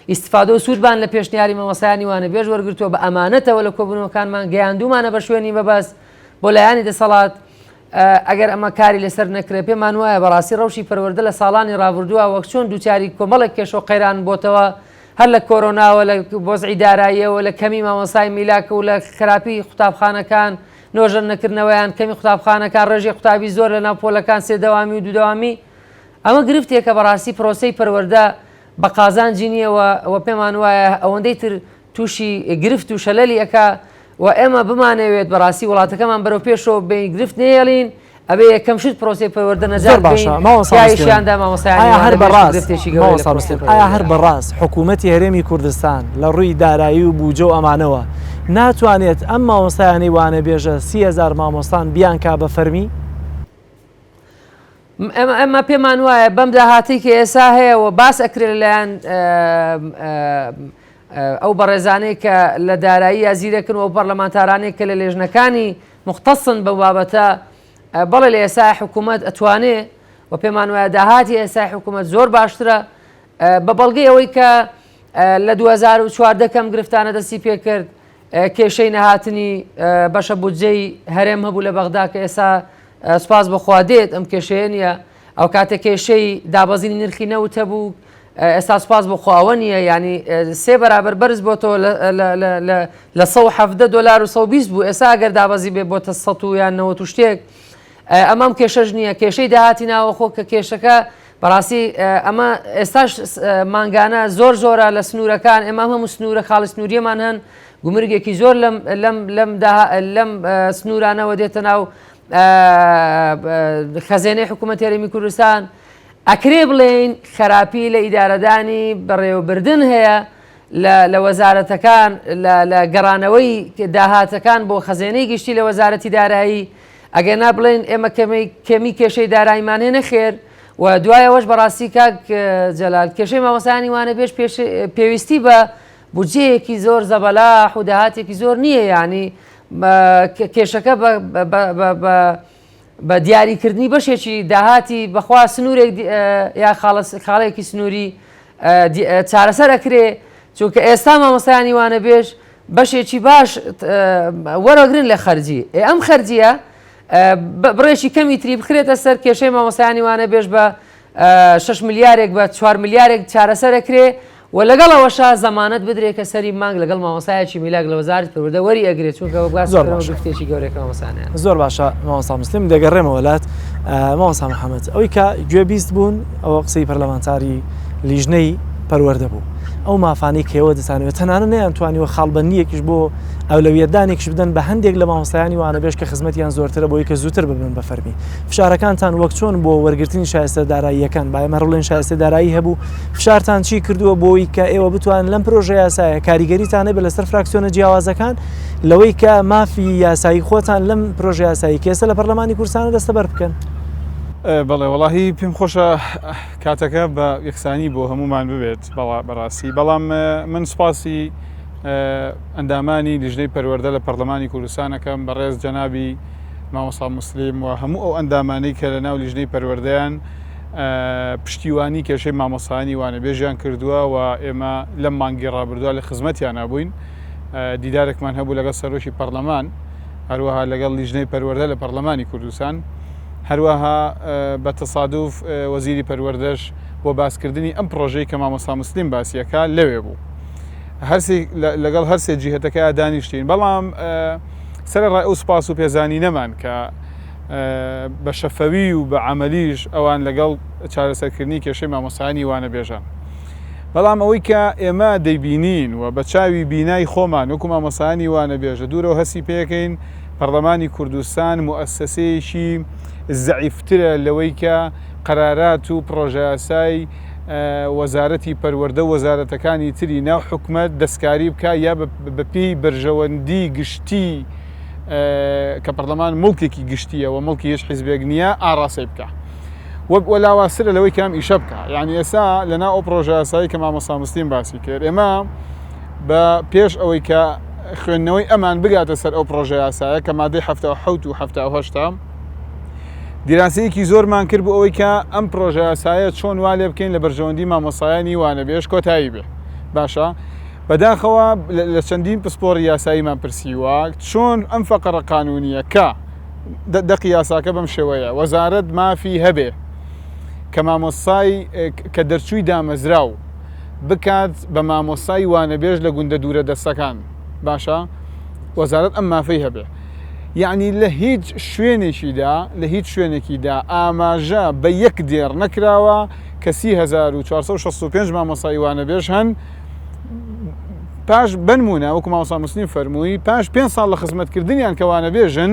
ئیستفادە و سوودمان لە پێشنیاری مامۆستایانی وانەبێژ وەرگرتووە بە ئەمانەتەوە لە کۆبوونەوەکانمان گەیاندوومانە بە شوێنی مەبەست بۆ لایەنی دەسەڵات. ئەگەر ئەمە کاری لەسەر نەکرێت پێمان وایە بەڕاستی ڕەوشی پەروەردە لە ساڵانی ڕابردووە وەک چۆن دووچاری کۆمەڵێک کێشە و قەیران بۆتەوە هەر لە کۆرۆناوە لە وەزعی داراییەوە لە کەمی مامۆستای میلاک و لە خراپی قوتابخانەکان نۆژەن نەکردنەوەیان کەمی قوتابخانەکان ڕێژەی قوتابی زۆر لە ناو پۆلەکان سێ دەوامی و دوو دەوامی. ئەمە گرفتێکە بەڕاستی پرۆسەی پەروەردە بە قازانجی نییە و و پێمان وایە ئەوەندەی تر تووشی گرفت و شەلەلی ئەکا و ئێمە بمانەوێت بەڕاستی وڵاتەکەمان بەرەو پێشەوە بین گرفت نەیەڵین ئەبێ یەکەم شت پرۆسەی پەروەردە نەجات زۆر باشە بین مامۆستا مسلم تیایشیاندا مامۆستایانی ئایا هەر وانەبێژ بەڕاست گرفتێکی گەورەی لە مامۆستا پرۆسەی مسلم ئایا هەر پەروەردەدا. بەڕاست حکوومەتی هەرێمی کوردستان لە ڕووی دارایی و بوجە و ئەمانەوە ناتوانێت ئەم مامۆستایانەی وانەبێژە 30هزار مامۆستان بیانکا بە فەرمی؟ ئێمە پێمان وایە بەم داهاتەی کە ئێسا هەیە و باس ئەکرێ لەلایەن ئەو بەڕێزانەی کە لە دارایی یا زیرەکن و ئەو پەرلەمانتارانەی کە لە لێژنەکانی مختصن بەو بابەتە بەڵێ لە ئێسا حکوومەت ئەتوانێ و پێمان وایە داهاتی ئێسای حکوومەت زۆر باشترە بە بەڵگەی ئەوەی کە لە 2014 کەم گرفتانە دەستی پێکرد کێشەی نەهاتنی بەشە بودجەی هەرێم هەبوو لە بەغدا کە ئێستا سوپاس بۆ خوا دێت ئەم کێشەیە نییە ئەو کاتە کێشەی دابەزینی نرخی نەوت هەبوو ئێستا سوپاس بۆ خوا ئەوە نییە ینی سێ بەرابەر بەرز بۆتەوە لە 117 دلار و 120 بوو ئێستا ئەگەر دابەزی بێ بۆتە 100 و یان 90 و شتێک ئەمەم کێشەش نییە کێشەی داهاتی ناوەخۆ کە کێشەکە بەڕاستی ئەمە ئێستاش مانگانە زۆر زۆرە لە سنوورەکان ئێمە هەموو سنوورە خاڵی سنووریەمان هەن گومرگێکی زۆر لەم لەم لەم لەم سنوورانەوە دێتە ناو خەزێنەی حکوومەت هەرێمی کوردستان ئەکرێ بڵێین خراپی لە ئیدارەدانی بەڕێوەبردن هەیە لە وەزارەتەکان لە گەڕانەوەی داهاتەکان بۆ خەزێنەی گشتی لە وەزارەتی دارایی ئەگەر نا بڵێن ئێمە کەمی کەمی کێشەی داراییمان هەیە نەخێر و دوای ئەوەش بەڕاستی کاک جەلال کێشەی مامۆستایانی وانەبێژ پێویستی بە بودجەیەکی زۆر زەبەلاح و داهاتێکی زۆر نییە یعنی کێشەکە بە دیاریکردنی بەشێکی داهاتی بەخوا سنوورێک یا خاڵێکی سنووری چارەسەر ئەکرێ چونکە ئێستا مامۆستایانی وانەبێژ بەشێکی باش وەرەگرن لە خەرجی ئێ ئەم خەرجیە بڕێکی کەمی تری بخرێتە سەر کێشەی مامۆستایانی وانەبێژ بە 6 ملیارێک بە 4 ملیارێک چارەسەرەکرێ و لەگەڵ ئەوەشا زەمانەت بدرێ کە سەری مانگ لەگەڵ مامۆستایەکی میلاک لە وەزارەتی پەروەردە وەری ئەگرێ چونکە وەک باس زۆر کردم باشە. گرفتێکی گەورەیە کە مامۆستایانیان. زۆر باشە مامۆستا مسلم دەگەڕێمەوە لات مامۆستا محەممەد ئەوی کە گوێبیست بوون ئەوە قسەی پەرلەمانتاری لیژنەی پەروەردە بوو ئەو مافانەی کە ئێوە دەتانەوێت تەنانەت نەیانتوانیوە خاڵبەندییەکیش بۆ ئەولەویەتدانێکیش بدەن بە هەندێک لە مامۆستایانی وانەبێژ کە خزمەتیان زۆرترە بۆی کە زووتر ببن بە فەرمی فشارەکانتان وەک چۆن بۆ وەرگرتنی شایستە داراییەکان با ئێمە هەر بڵێین شایستە دارایی هەبوو فشارتان چی کردووە بۆی کە ئێوە بتوانن لەم پرۆژە یاسایە کاریگەریتان هەبێت لەسەر فراکسیۆنە جیاوازەکان لەوەی کە مافی یاسایی خۆتان لەم پرۆژە یاسایی کە ئێستا لە پەرلەمانی کوردستانە دەستەبەر بکەن؟ بەڵێ وەڵاهی پێم خۆشە کاتەکە بە یەکسانی بۆ هەمومان ببێت بەڕاستی بەڵام من سوپاسی ئەندامانی لیژنەی پەروەردە لە پەرلەمانی کوردستانەکەم بەڕێز جەنابی مامۆستا موسلیم و هەموو ئەو ئەندامانەی کە لە ناو لیژنەی پەروەردەیان پشتیوانی کێشەی مامۆستایانی وانەبێژیان کردووە و ئێمە لەم مانگی ڕابردووە لە خزمەتیانە بووین دیدارێکمان هەبوو لەگەڵ سەرۆکی پەرلەمان هەروەها لەگەڵ لیژنەی پەروەردە لە پەرلەمانی کوردستان هەروەها بە تەسادوف وەزیری پەروەردەش بۆ باسکردنی ئەم پرۆژەی کە مامۆستا مسلیم باسیەکە لەوێ بوو هەرسی لەگەڵ هەرسێ جیهەتەکە دانیشتین بەڵام سەرەڕای ئەو سوپاس و پێزانینەمان کە بە شەفەوی و بە عەمەلیش ئەوان لەگەڵ چارەسەرکردنی کێشەی مامۆستایانی وانەبێژان. بەڵام ئەوەی کە ئێمە دەیبینین و بە چاوی بینای خۆمان وەکو مامۆستایانی وانەبێژ لە دوورەوە هەستی پێکەین پەرلەمانی کوردستان موئەسەسەیەکی زەعیفترە لەوەی کە قەرارات و پڕۆژەیاسای وەزارەتی پەروەردە و وەزارەتەکانی تری ناو حکومەت دەستکاری بکا یا بەپێی بەرژەوەندی گشتی کە پەرلەمان موڵکێکی گشتییە و موڵکی هیچ حیزبێک نییە ئاڕاستەی بکا وە لاوازترە لەوەی کە ئەم ئیشە بکا یعنی ئێستا لەناو ئەو پڕۆژە یاسایی کە مامۆستا مسلیم باسی کرد ئێمە بە پێش ئەوەی کە خوێندنەوەی ئەمان بگاتە سەر ئەو پڕۆژە یاسایە کە مادەی 77 و 78 دیراسەیەکی زۆرمان کرد بۆ ئەوەی کە ئەم پڕۆژە یاسایە چۆن وا لێ بکەین لە بەرژەوەندی مامۆستایانی وانەبێژ کۆتایی بێ باشە بەداخەوە لە چەندین پسپۆڕی یاساییمان پرسیوە چۆن ئەم فەقەڕە قانونیە کە دەقی یاساکە بەم شێوەیە وەزارەت مافی هەبێ کە مامۆستای کە دەرچووی دامەزراو بکات بە مامۆستای وانەبێژ لە گوندە دوورە دەستەکان باشە وەزارەت ئەم مافەی هەبێ. یەعنی لە هیچ شوێنێکیدا لە هیچ شوێنێکیدا ئاماژە بە یەک دێڕ نەکراوە کە 3465 مامۆستای وانەبێژ هەن پاش بنمونە وەکو مامۆستا موسلیم فەرمووی پاش پێ ساڵ لە خزمەتکردنیان کە وانەبێژن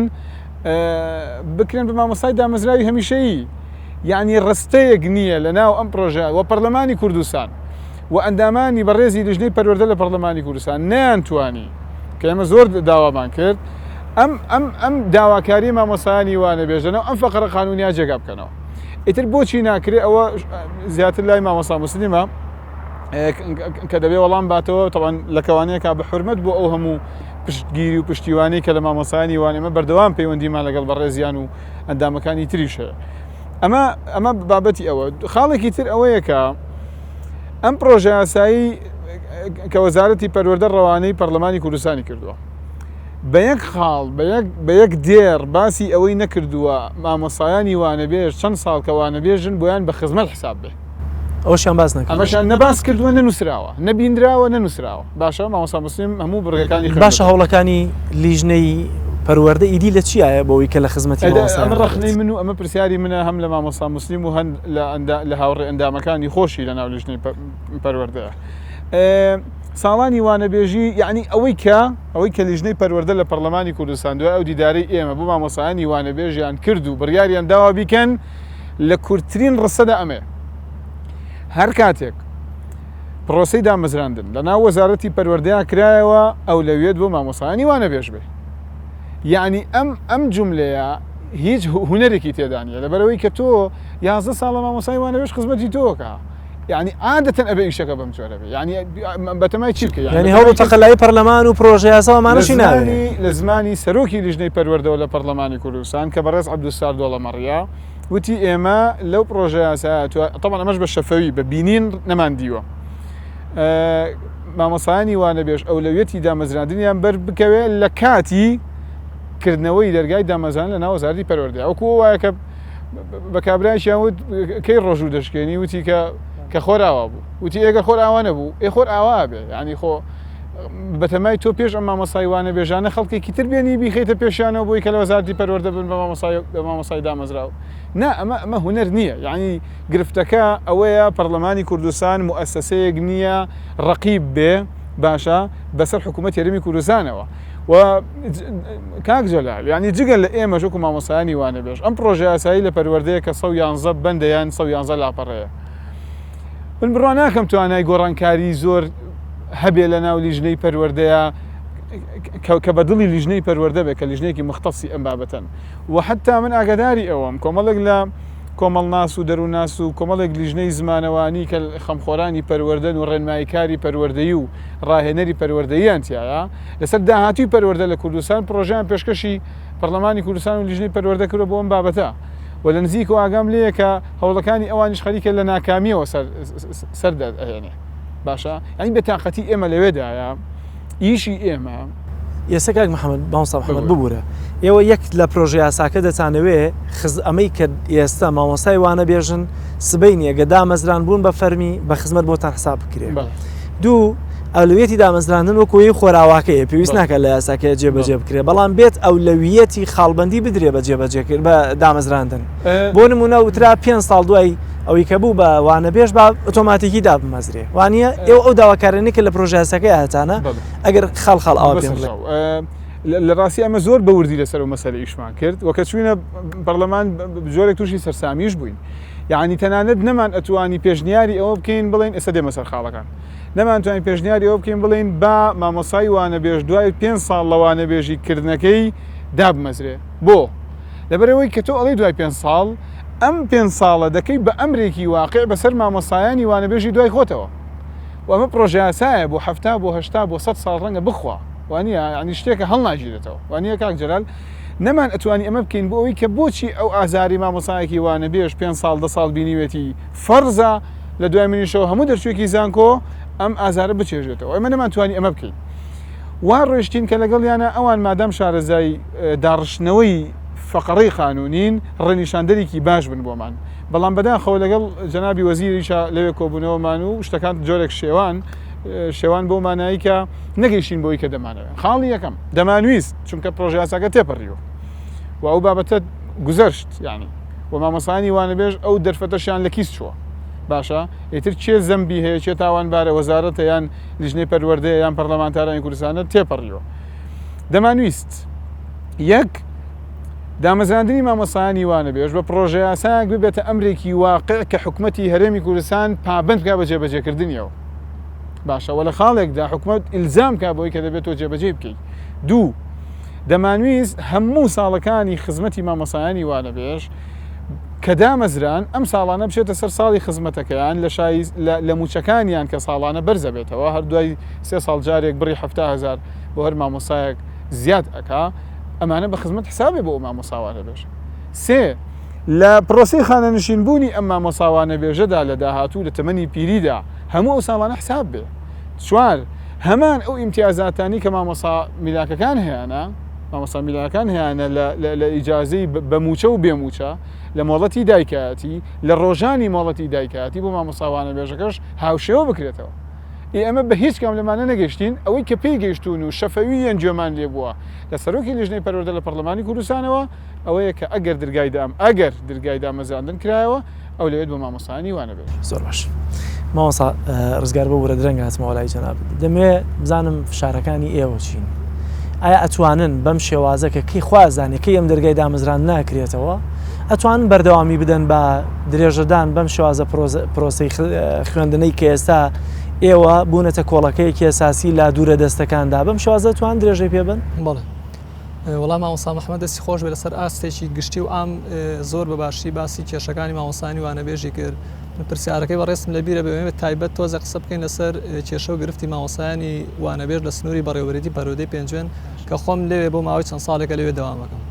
بکرێن بە مامۆستای دامەزراوی هەمیشەیی یعنی ڕستەیەک نییە لە ناو ئەم پرۆژە و پەرلەمانی کوردستان و ئەندامانی بەڕێزی لیژنەی پەروەردە لە پەرلەمانی کوردستان نەیانتوانی کە ئێمە زۆر داوامان کرد ئەم ئەم ئەم داواکاری مامۆستایانی وانەبێژ لەناو ئەم فەقرە قانونیا جێگا بکەنەوە ئیتر بۆچی ناکرێ ئەوە زیاتر لای مامۆستا موسلیمە کە دەبێ وەڵام باتەوە تەوان لە کەوانەیەکە بە حرمەت بۆ ئەو هەموو پشتگیری و پشتیوانی کە لە مامۆستایانی وان ئێمە بەردەوام پەیوەندیمان لەگەڵ بەڕێزیان و ئەندامەکانی تریش هەیە ئەمە ئەمە بابەتی ئەوە خاڵێکی تر ئەوەیە کە ئەم پرۆژە یاسایی کە وەزارەتی پەروەردە ڕەوانەی پەرلەمانی کوردستانی کردووە بە یەک خاڵ بە یەک دێڕ باسی ئەوەی نەکردووە مامۆسایانی وانەبێژ چەند ساڵ کە وانەبێژن بۆیان بە خزمەت حساب بێ ئەوەشیان باس نەکردووە. ئەمەشیان نە باس کردووە نە نووسراوە، نە بینراوە نە نووسراوە. باشە مامۆستا موسلیم هەموو بڕگەکانی خوێندووەتەوە. باشە هەوڵەکانی لیژنەی پەروەردە ئیدی لە چیایە بۆ ئەوەی کە لە خزمەتی مامۆستایان ئەمە ڕەخنەی من و ئەمە پرسیاری منە هەم لە مامۆستا موسلیم و هەم لە هاوڕێ ئەندامەکانی خۆشی لە ناو لیژنەی پەروەردەیە. ساڵانی وانەبێژی یەعنی ئەوەی کە ئەوەی کە لیژنەی پەروەردە لە پەرلەمانی کوردستان دوای ئەو دیدارەی ئێمە بۆ مامۆستایانی وانەبێژیان کرد و بڕیاریان داوە بیکەن لە کورتترین ڕستەدا ئەمەیە، هەر کاتێک پرۆسەی دامەزراندن لە ناو وەزارەتی پەروەردەیا کرایەوە ئەولەویەت بۆ مامۆستایانی وانەبێژ بێ. یەعنی ئەم ئەم جوملەیە هیچ هونەرێکی تێدا نییە لەبەرئەوەی کە تۆ 11 ساڵە مامۆستای وانەبێژ خزمەتی تۆکە یعنی عادەتەن ئەبێ ئیشەکە بەم جۆرە بێ یعنی بەتەمای چی بکەی یعنی هەوڵ و تەقەلای پەرلەمان و پرۆژە یاسا ئەمانەشی ناوێ لە زمانی سەرۆکی لیژنەی پەروەردەوە لە پەرلەمانی کوردستان کە بەڕێز عەبدولستار دۆڵەمەڕیە وتی ئێمە لەو پرۆژە یاسایە تەبعەن ئەمەش بە شەفەوی بە بینین نەمان دیوە مامۆسایانی وانەبێژ ئەولەویەتی دامەزراندنیان بەر بکەوێ لە کاتی کردنەوەی دەرگای دامەزران لە ناو وەزارەتی پەروەردە وەکو وایە کە بە کابرایشیان وت کەی ڕۆژوو دەشکێنی وتی کە کە خۆر ئاوا بوو وتی ئێگە خۆر ئاوا نەبوو ئێ خۆر ئاوا بێ یعنی خۆ بەتەمای تۆ پێش ئەم مامۆسای وانە بێژانە خەڵکێکی تر بێنی بیخیتە پێشیانەوە بۆی کە لە وەزارتی پەروەردە بن بە مامۆسای بە مامۆسای دامەزراو نا ئەمە ئەمە هونەر نییە یعنی گرفتەکە ئەوەیە پەرلەمانی کوردستان موئەسەسەیەک نییە ڕەقیب بێ باشە بەسەر حکوومەت هەرێمی کوردستانەوە و کاک جەلال یانی جگە لە ئێمەش وەکو مامۆستایانی وانەبێژ ئەم پرۆژە یاسایی لە پەروەردەیە کە 111 بەندە یان 111 لاپەڕەیە من بڕوا ناکەم توانای گۆڕانکاری زۆر هەبێ لە ناو لیژنەی پەروەردەیە کە بە دڵی لیژنەی پەروەردە بێ کە لیژنەیەکی مختصی ئەم بابەتەن و حتا من ئاگاداری ئەوەم کۆمەڵێک لە کۆمەڵناس و دەروونناس و کۆمەڵێک لیژنەی زمانەوانی کە خەمخۆرانی پەروەردەن و ڕێنماییکاری پەروەردەیی و ڕاهێنەری پەروەردەییان تیایە لەسەر داهاتووی پەروەردە لە کوردستان پڕۆژەیان پێشکەشی پەرلەمانی کوردستان و لیژنەی پەروەردە کردوە بۆ ئەم بابەتە و لە نزیکەوە ئاگام لێیە کە هەوڵەکانی ئەوانیش خەریکە لە ناکامیەوە سەر سەر دەهێنێ باشە یانی بێتاقەتی ئێمە لەوێدایە ئیشی ئێمە ئێستا کاک محەممەد مامۆستا محەممەد ببوورە ئێوە یەک لە پرۆژە یاساکە دەتانەوێ خز ئەمەی کە ئێستا مامۆستای وانە بێژن سبەی نییە گە دامەزران بوون بە فەرمی بە خزمەت بۆتان حساب بکرێ دوو ئەولەویەتی دامەزراندن وەکو هی خۆراواکەیە پێویست ناکات لە یاساکەیە جێبەجێ بکرێ بەڵام بێت ئەولەویەتی خاڵبەندی بدرێ بە جێبەجێکرد بە دامەزراندن بۆ نمونە وترا پێ ساڵ دوای ئەوەی کە بوو بە وانەبێژ با ئۆتۆماتیکی دابمەزرێ وانە ئێوە ئەو داواکارانەی کە لە پرۆژاسەکەی هاتانە ئەگەر خاڵ خاڵ ئاوا پێم بڵێ. لە ڕاستی ئەمە زۆر بە وردی لەسەر ئەو مەسەلە ئیشمان کرد و کە چوینە پەرلەمان جۆرێک تووشی سەرسامیش بووین یعنی تەنانەت نەمان ئەتوانی پێشنیاری ئەوە بکەین بڵێن ئێستا دێمە سەر خاڵەکان نەمانتوانی پێشنیاری ئەوە بکەین بڵێین با مامۆسای وانەبێژ دوای پێ ساڵ لە وانەبێژی کردنەکەی دابمەزرێ بۆ لەبەرئەوەی کە تۆ ئەڵێی دوای پێ ساڵ ئەم پێ ساڵە دەکەی بە ئەمرێکی واقع بەسەر مامۆستایانی وانەبێژی دوای خۆتەوە و ئەمە پرۆژەیاسایە بۆ حەفتا بۆ هەشتا بۆ سەد ساڵ ڕەنگە بخوا وانە ینی شتێکە هەڵناگیرێتەوە وانە کاک جەلال نەمان ئەتوانی ئەمە بکەین بۆ ئەوەی کە بۆچی ئەو ئازاری مامۆسایەکی وانەبێژ پێ ساڵ دە ساڵ بینیوێتی فەرزە لە دوای منیشەوە هەموو دەرچوویەکی زانکۆ ئەم ئازارە بچێژێتەوە ئێمە نەمانتوانی ئەمە بکەین وا ڕۆیشتین کە لەگەڵیانە ئەوان مادام شارەزای داڕشتنەوەی فەقەڕەی قانونین ڕێنیشاندەرێکی باش بن بۆمان بەڵام بەداخەوە لەگەڵ جەنابی وەزیریشا لەوێ کۆبوونەوەمان و شتەکان جۆرێک شێوان شێوان بۆ مانایی کە نەگەیشتین بۆی کە دەمانەوێت خاڵی یەکەم دەمانویست چونکە پرۆژیاساکە تێپەڕیوە. و ئەو بابەتە گوزەرشت یانی و مامۆستایانی وانەبێژ ئەو دەرفەتەشیان لە کیس چووە باشە ئیتر کێ زەمبی هەیە کێ تاوانبارە وەزارەتە یان لیژنەی پەروەردەیە یان پەرلەمانتارانی کوردستانە تێپەڕیوە دەمانویست یەک دامەزراندنی مامۆستایانی وانەبێژ بە پڕۆژەیاسایەک ببێتە ئەمرێکی واقع کە حکومەتی هەرێمی کوردستان پابەند بکات بە جێبەجێکردنیەوە باشە وە لە خاڵێکدا حکومەت ئیلزام کا بۆی کە دەبێت تۆ جێبەجێی بکەیت دوو دەمانویست هەموو ساڵەکانی خزمەتی مامۆسایانی وانەبێژ کە دامەزران ئەم ساڵانە بچێتە سەر ساڵی خزمەتەکەیان لە شای لە موچەکانیان کە ساڵانە بەرزە بێتەوە هەر دوای سێ ساڵ جارێک بڕی 70هزار بۆ هەر مامۆسایەک زیاد ئەکا ئەمانە بە خزمەت حسابێ بۆ ئەو مامۆسا وانەبێژ. سێ، لە پرۆسەی خانەنشین بوونی ئەم مامۆسا وانەبێژەدا لە داهاتوو لە تەمەنی پیریدا هەموو ئەو ساڵانە حساب بێ. چوار، هەمان ئەو ئیمتیازاتانی کە مامۆسا میلاکەکان هەیانە، مامۆسا میلاکان هەیانە لە لە ئیجازەی بە مووچە و بێ مووچە، لە مۆڵەتی دایکایەتی، لە ڕۆژانی مۆڵەتی دایکایەتی بۆ مامۆسا وانەبێژەکەش هاوشێوە بکرێتەوە. ئێ ئێمە بە هیچ کام لەمانە نەگەیشتین، ئەوەی کە پێی گەیشتوون و شەفەوییەن گوێمان لێ بووە لە سەرۆکی لیژنەی پەروەردە لە پەڕلەمانی کوردستانەوە ئەوەیە کە ئەگەر درگای دام ئەگەر درگای دامەزراندن کرایەوە ئەولەویەت بۆ مامۆستایانی وانەبێژ. زۆر باش مامۆستا ڕزگار ببورە درەنگ هاتمەوە لای جەنابت دەمەوێ بزانم فشارەکانی ئێوە چین ئایا ئەتوانن بەم شێوازە کە کەی خوا زانێ کەی ئەم دەرگای دامەزراندنە ئەکرێتەوە ئەتوانن بەردەوامی بدەن بە درێژەدان بەم شێوازە پرۆسەی خوێندنەی کە ئێستا ئێوە بوونەتە کۆڵەکەیەکی ئەساسی لە دوورە دەستەکاندا بەم شێوازە توان درێژەی پێ بن؟ بەڵێ وەڵا مامۆستا محەممەد دەستی خۆش بێ لەسەر ئاستێکی گشتی و عام زۆر بە باشی باسی کێشەکانی مامۆستایانی وانەبێژی کرد من پرسیارەکەی بەڕێزم لەبیرە بەمەوێت تایبەت تۆزێ قسە بکەین لەسەر کێشە و گرفتی مامۆستایانی وانەبێژ لە سنووری بەڕێوەبەرێتی پەروەردەی پێنجوێن کە خۆم لەوێ بۆ ماوەی چەند ساڵێکە لەوێ دەوامەکەم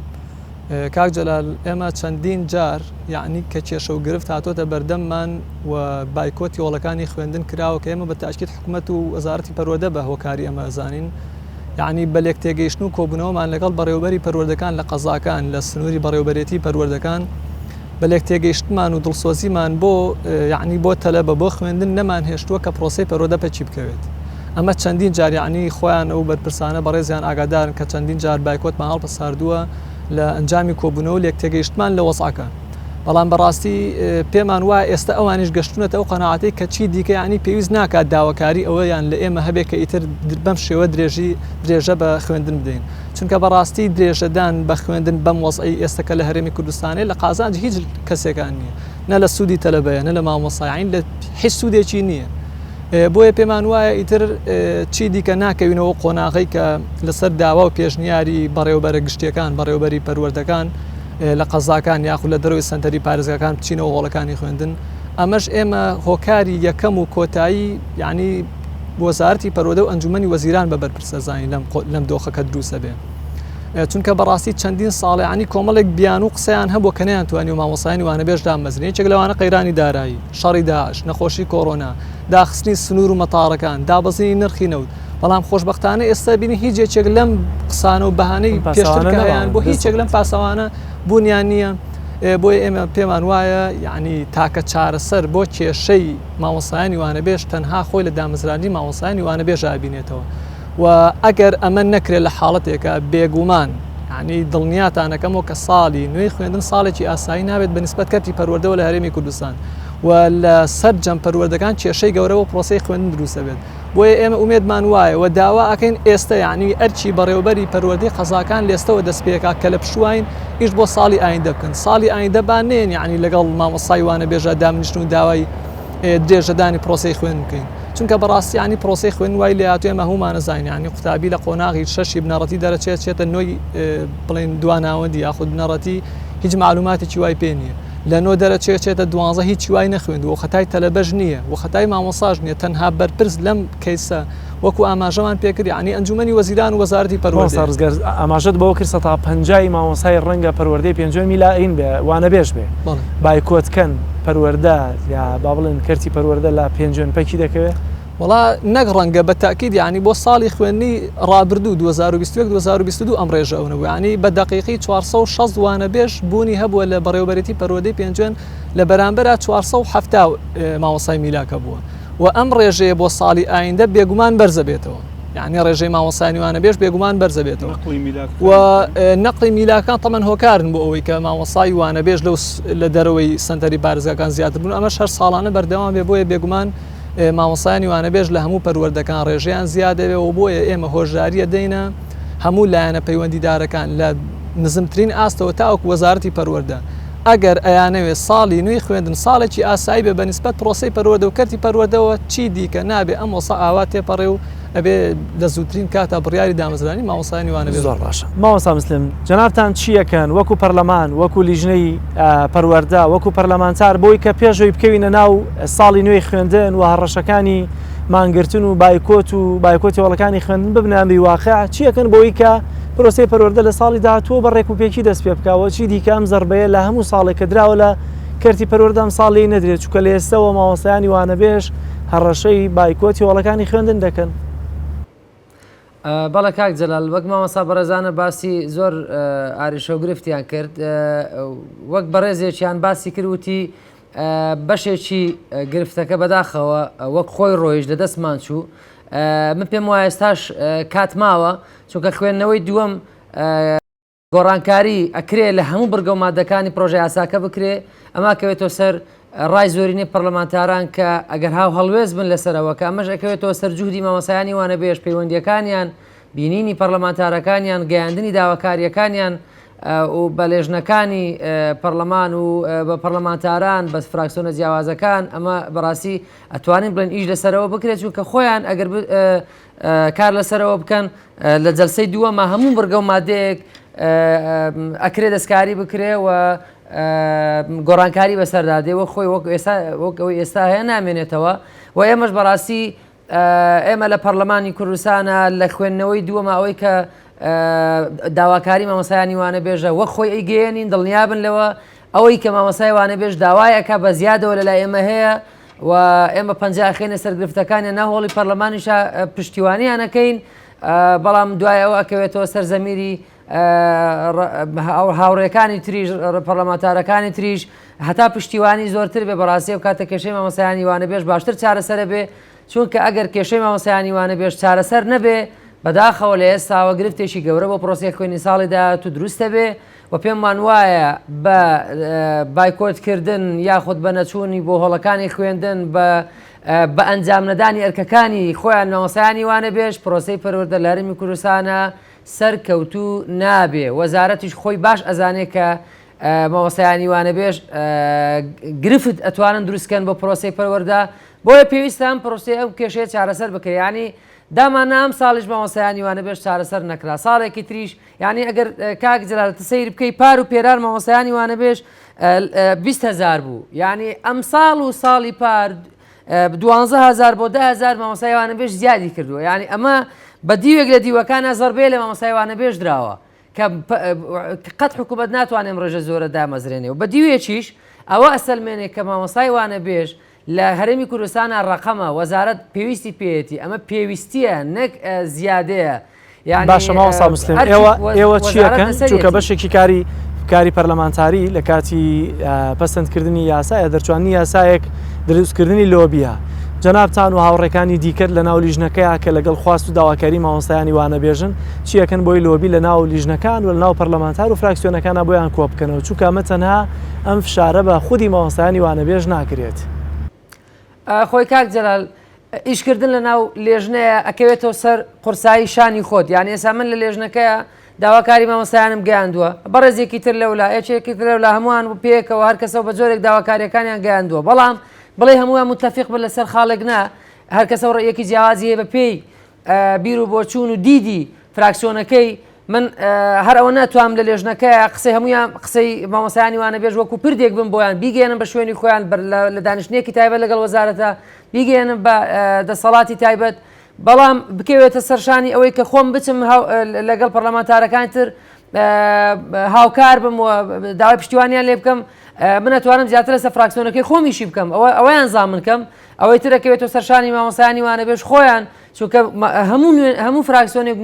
کاک جەلال ئێمە چەندین جار یەعنی کە کێشە و گرفت هاتۆتە بەردەممان و بایکۆتی هۆڵەکانی خوێندن کراوە کە ئێمە بە تاکید حکومەت و وەزارەتی پەروەردە بە هۆکاری ئەمە ئەزانین یەعنی بە لێکتێگەیشتن و کۆبوونەوەمان لەگەڵ بەڕێوەبەری پەروەردەکان لە قەزاکان لە سنووری بەڕێوەبەرێتی پەروەردەکان بە لێکتێگەیشتمان و دڵسۆزیمان بۆ یەعنی بۆ تەلەبە بۆ خوێندن نەمانهێشتووە کە پرۆسەی پەروەردە پەکی بکەوێت ئەمە چەندین جار یەعنی خۆیان ئەو بەرپرسانە بەڕێزیان ئاگادارن کە چەندین جار بایکۆتمان هەڵپەساردووە لە ئەنجامی کۆبوونەوە و لێکتێگەیشتمان لە وەزعەکە بەڵام بەڕاستی پێمان وایە ئێستا ئەوانیش گەشتونەتە ئەو قەناعەتەی کە چی دیکە یەعنی پێویست ناکات داواکاری ئەوەیان لە ئێمە هەبێت کە ئیتر بەم شێوە درێژی درێژە بە خوێندن بدەین چونکە بەڕاستی درێژەدان بە خوێندن بەم وەزعەی ئێستا کە لە هەرێمی کوردستانەیە لە قازانجی هیچ کەسێکان نییە نە لە سوودی تەلەبەیە نە لە مامۆستا یەعنی لە هیچ سوودێکی نییە بۆیە پێمان وایە ئیتر چی دیکە ناکەوینەوە قۆناغەی کە لەسەر داوا و پێشنیاری بەڕێوبەرە گشتیەکان بەڕێوبەری پەروەردەکان لە قەزاکان یاخود لە دەرەوەی سەنتەری پارێزگاکان بچینەوە هۆڵەکانی خوێندن ئەمەش ئێمە هۆکاری یەکەم و کۆتایی یعنی وەزارەتی پەروەردە و ئەنجومەنی وەزیران بە بەرپرسە زانین لەم لەم دۆخە کە دروستە بێ چونکە بەڕاستی چەندین ساڵێ عنی کۆمەڵێک بیان و قسەیان هەبوو کە نەیانتوانی و مامۆسایانی وانەبێژ دامەزرێن یەکێک لەوانە قەیرانی دارایی شەڕی داعش، نەخۆشی کۆرۆنا، داخستنی سنوور و مەتارەکان، دابەزینی نرخی نەوت، بەڵام خۆشبەختانە ئێستا بینی هیچ یەکێک لەم قسانە و بەهانەی پێشتر کە هەیان بۆ هیچ یەک لەم پاساوانە بوونیان نییە. بۆیە ئێمە پێمان وایە یعنی تاکە چارەسەر بۆ کێشەی مامۆستایانی وانەبێژ تەنها خۆی لە دامەزراندنی مامۆستایانی وانەبێژ ئابینێتەوە. و ئەگەر ئەمە نەکرێت لە حاڵەتێکا بێگومان یانی دڵنیاتان ئەکەمەوە کە ساڵی نوێی خوێندن ساڵێکی ئاسایی نابێت بە نسبەت کەرتی پەروەردەوە لە هەرێمی کوردستان و لە سەرجەم پەروەردەکان کێشەی گەورە بۆ پرۆسەی خوێندن دروست دەبێت بۆیە ئێمە ئومێدمان وایە و داوا ئەکەین ئێستە یانی ئەرکی بەڕێوەبەری پەروەردەی قەزاکان لێستەوە دەست پێکا کە لە پشوواین ئیش بۆ ساڵی ئایندە بکەن ساڵی ئایندە با نێن یانی لەگەڵ مامۆستای وانەبێژا دابنیشن و داوای درێژەدانی پرۆسەی خوێندن بکەین چونکە بەڕاستی یانی پرۆسەی خوێندن وای لێهاتوو ئێمە هەموومان ئەزانین یانی قوتابی لە قۆناغی شەشی بنەڕەتی دەرەچێت چێتە نۆی بڵێن دواناوەندی یاخود بنەڕەتی هیچ معلوماتێکی وای پێ نییە لە نۆ دەرەچێت چێتە دوانزە هیچی وای نەخوێندووە و خەتای تەلەبەش نییە و خەتای مامۆساش نییە تەنها بەرپرس لەم کەیسە وەکو ئاماژەمان پێکرد یانی ئەنجومەنی وەزیران و وەزارەتی پەروەردەیە. مامۆستا ڕزگار ئاماژەت بەوە کرد 50% ی مامۆستای ڕەنگە پەروەردەی پێنجوێن میلائین بێ وانەبێژ بێ بایکۆت کەن پەروەردە یا با بڵێن کەرتی پەروەردە لە پێنجوێن پەکی دەکەوێ؟ وەڵا نەک ڕەنگە بە تەئکید یانی بۆ ساڵی خوێندنی ڕابردوو 2021 2022 ئەم ڕێژە ئەو نەبوو یانی بە دەقیقی 460 وانەبێژ بوونی هەبووە لە بەڕێوەبەرێتی پەروەردەی پێنجوێن لە بەرامبەرا 470 مامۆستای میلاک هەبووە و ئەم ڕێژەیە بۆ ساڵی ئایندە بێگومان بەرزەبێتەوە. یعنی ڕێژەی مامۆستایانی وانەبێژ بێگومان بەرزە بێتەوە و نەقلی میلاکان تەمەن هۆکارن بۆ ئەوەی کە مامۆستای وانەبێژ لەو لە دەرەوەی سەنتەری پارێزگاکان زیاتر بوون ئەمەش هەر ساڵانە بەردەوام بێ بۆیە بێگومان مامۆستایانی وانەبێژ لە هەموو پەروەردەکان ڕێژەیان زیاد دەبێ و بۆیە ئێمە هۆشداریە دەینە هەموو لایەنە پەیوەندیدارەکان لە نزمترین ئاستەوە تاوەکو وەزارەتی پەروەردە ئەگەر ئەیانەوێ ساڵی نوێی خوێندن ساڵێکی ئاسایی بێ بە نیسبەت پرۆسەی پەروەردە و کەرتی پەروەردەوە چی دیکە نابێ ئەم وەسا ئاوا تێپەڕێ و ئەبێ لە زووترین کاتا بڕیاری دامەزرانی مامۆستایانی وانەبێژ زۆر باشە مامۆستا مسلم جەنابتان چی ئەکەن وەکو پەرلەمان وەکو لیژنەی پەروەردە وەکو پەرلەمانتار بۆی کە پێش ئەوی بکەوینە ناو ساڵی نوێی خوێندن و هەڕەشەکانی مانگرتن و بایکۆت و بایکۆتی هۆڵەکانی خوێندن ببنە ئەمری واقع چی ئەکەن بۆی کە پرۆسەی پەروەردە لە ساڵی داهاتووە بە ڕێک و پێکی دەست پێ بکا و چی دیکە ئەم زەربەیە لە هەموو ساڵێک کە دراوە لە کەرتی پەروەردە ئەم ساڵ لێی نەدرێت چونکە لە ئێستەوە مامۆستایانی وانەبێژ هەڕەشەی بایکۆتی هۆڵەکانی خوێندن دەکەن. بەڵێ کاک جەلال وەک مامۆستا بەڕێزانە باسی زۆر ئاریشە و گرفتیان کرد وەک بەڕێزێکیان باسی کرد وتی بەشێکی گرفتەکە بەداخەوە وەک خۆی ڕۆیش لە دەستمان چوو من پێم وایە ئێستاش کات ماوە چونکە خوێندنەوەی دووەم گۆڕانکاری ئەکرێ لە هەموو بڕگە و مادەکانی پرۆژە یاساکە بکرێ ئەمە ئەکەوێتەوە سەر ڕای زۆرینەی پەرلەمانتاران کە ئەگەر هاو هەڵوێست بن لەسەرەوە کە ئەمەش ئەکەوێتەوە سەر جوهدی مامۆسایانی وانەبێژ پەیوەندیەکانیان بینینی پەرلەمانتارەکانیان گەیاندنی داواکاریەکانیان و بە لێژنەکانی پەرلەمان و بە پەرلەمانتاران بەس فراکسۆنە جیاوازەکان ئەمە بەڕاستی ئەتوانین بڵێن ئیش لەسەرەوە بکرێت چونکە خۆیان ئەگەر کار لەسەرەوە بکەن لە جەلسەی دووەما هەموو بڕگە و مادەیەک ئەکرێ دەستکاری بکرێ و گۆڕانکاری بەسەردا دێ وەک خۆی وەک ئێستا وەک ئەوەی ئێستا هەیە نامێنێتەوە و ئێمەش بەڕاستی ئێمە لە پەرلەمانی کوردستانە لە خوێندنەوەی دووەمە ئەوەی کە داواکاری مامۆسایانی وانە بێژە وەک خۆی ئەیگەیەنین دڵنیابن لەوە ئەوەی کە مامۆستای وانەبێژ داوای ئەکا بە زیادەوە لەلای ئێمە هەیە و ئێمە پەنجە ئەخەینە سەر گرفتەکانیان ناو هۆڵی پەرلەمانیشا پشتیوانیان ئەکەین بەڵام دوای ئەوە ئەکەوێتەوە سەر زەمیری هاوڕێکانی تریش پەرلەمانتارەکانی تریش هەتا پشتیوانی زۆرتر بێ بەڕاستی ئەو کاتە کێشەی مامۆستایانی وانەبێژ باشتر چارەسەرە بێ چونکە ئەگەر کێشەی مامۆستایانی وانەبێژ چارەسەر نەبێ بەداخەوە لە ئێستاوە گرفتێکی گەورە بۆ پرۆسەی خوێندنی ساڵی داهاتوو دروستە بێ و پێممان وایە بە بایکۆت کردن یاخود بە نەچوونی بۆ هۆڵەکانی خوێندن بە بە ئەنجام نەدانی ئەرکەکانی خۆیان مامۆستایانی وانەبێژ پرۆسەی پەروەردە لە هەرێمی کوردستانە سەرکەوتوو نابێ وەزارەتیش خۆی باش ئەزانێ کە مامۆستایانی وانەبێژ گرفت ئەتوانن دروستکەن بۆ پرۆسەی پەروەردە بۆیە پێویستە ئەم پرۆسەی ئەم کێشەیە چارەسەر بکرێ یانی داماننا ئەم ساڵیش مامۆستایانی وانەبێژ چارەسەر نەکرا ساڵێکی تریش یانی ئەگەر کاک جەلال سەیر بکەی پار و پێرار مامۆستایانی وانەبێژ 20 هەزار بوو یعنی ئەمساڵ و ساڵی پار 12 هەزار بۆ 10 هەزار مامۆستای وانەبێژ زیادی کردووە یعنی ئەمە بە دیوێک لە دیوەکانە زەربەیە لە مامۆستای وانەبێژ دراوە کە قەت حکوومەت ناتوانێت ڕێژە زۆرە دامەزرێنێ و بە دیوێکیش ئەوە ئەسەلمێنێ کە مامۆستای وانەبێژ لە هەرێمی کوردستانا ڕەقەمە وەزارەت پێویستی پێیەتی ئەمە پێویستیە نەک زیادەیە یانی باشە مامۆستا مسلم ئەرکی ئێوە ئێوە وەزارەت چیەکەن چونکە لەسەریەتی. بەشێکی کاری کاری پەرلەمانتاری لە کاتی پەسەندکردنی یاسا یا دەرچوانی یاسایەک دروستکردنی لۆبیە جەنابتان و هاوڕێکانی دیکەت لە ناو لیژنەکەیا کە لەگەڵ خواست و داواکاری مامۆستایانی وانەبێژن چیەکەن بۆی لۆبی لە ناو لیژنەکان و لە ناو پەرلەمانتار و فراکسیۆنەکانا بۆیان کۆبکەنەوە چونکە ئەمە تەنها ئەم فشارە بە خودی مامۆستایانی وانەبێژ ناکرێت. خۆی کاک جەلال ئیشکردن لە ناو لێژنەیە ئەکەوێتەوە سەر قورسایی شانی خۆت یعنی ئێستا من لە لێژنەکەیە داواکاری مامۆستایانم گەیاندووە بەڕێزێکی تر لەولا یەکێکی تر لەولا هەمووان پێکەوە هەر کەسەوە بە جۆرێک داواکاریەکانیان گەیاندووە بەڵام بڵێ هەمووان متفق بن لەسەر خاڵێک نا هەر کەسەوە ڕێیەکی جیاوازی هەیە بە پێی بیر و بۆچوون و دیدی فراکسیۆنەکەی من هەر ئەوە ناتوانم لە لێژنەکەیە قسەی هەمویان قسەی مامۆسایانی وانەبێژ وەکو پردێک بم بۆیان بیگەێنم بە شوێنی خۆیان لە دانیشتنێکی تایبەت لەگەڵ وەزارەتە بیگەێنم بە دەسەڵاتی تایبەت بەڵام بکەوێتە سەرشانی ئەوەی کە خۆم بچم لەگەڵ پەرلەمانتارەکان تر هاوکار بم و داوای پشتیوانیان لێ بکەم من ئەتوانم زیاتر لەسەر فراکسیۆنەکەی خۆمیشی بکەم ئەوە ئەویان زامن کەم ئەوەی ترەکەوێتەوە سەرشانی مامۆسایانی وانەبێژ خۆیان چونکە هەموو هەموو فراکسیۆنێک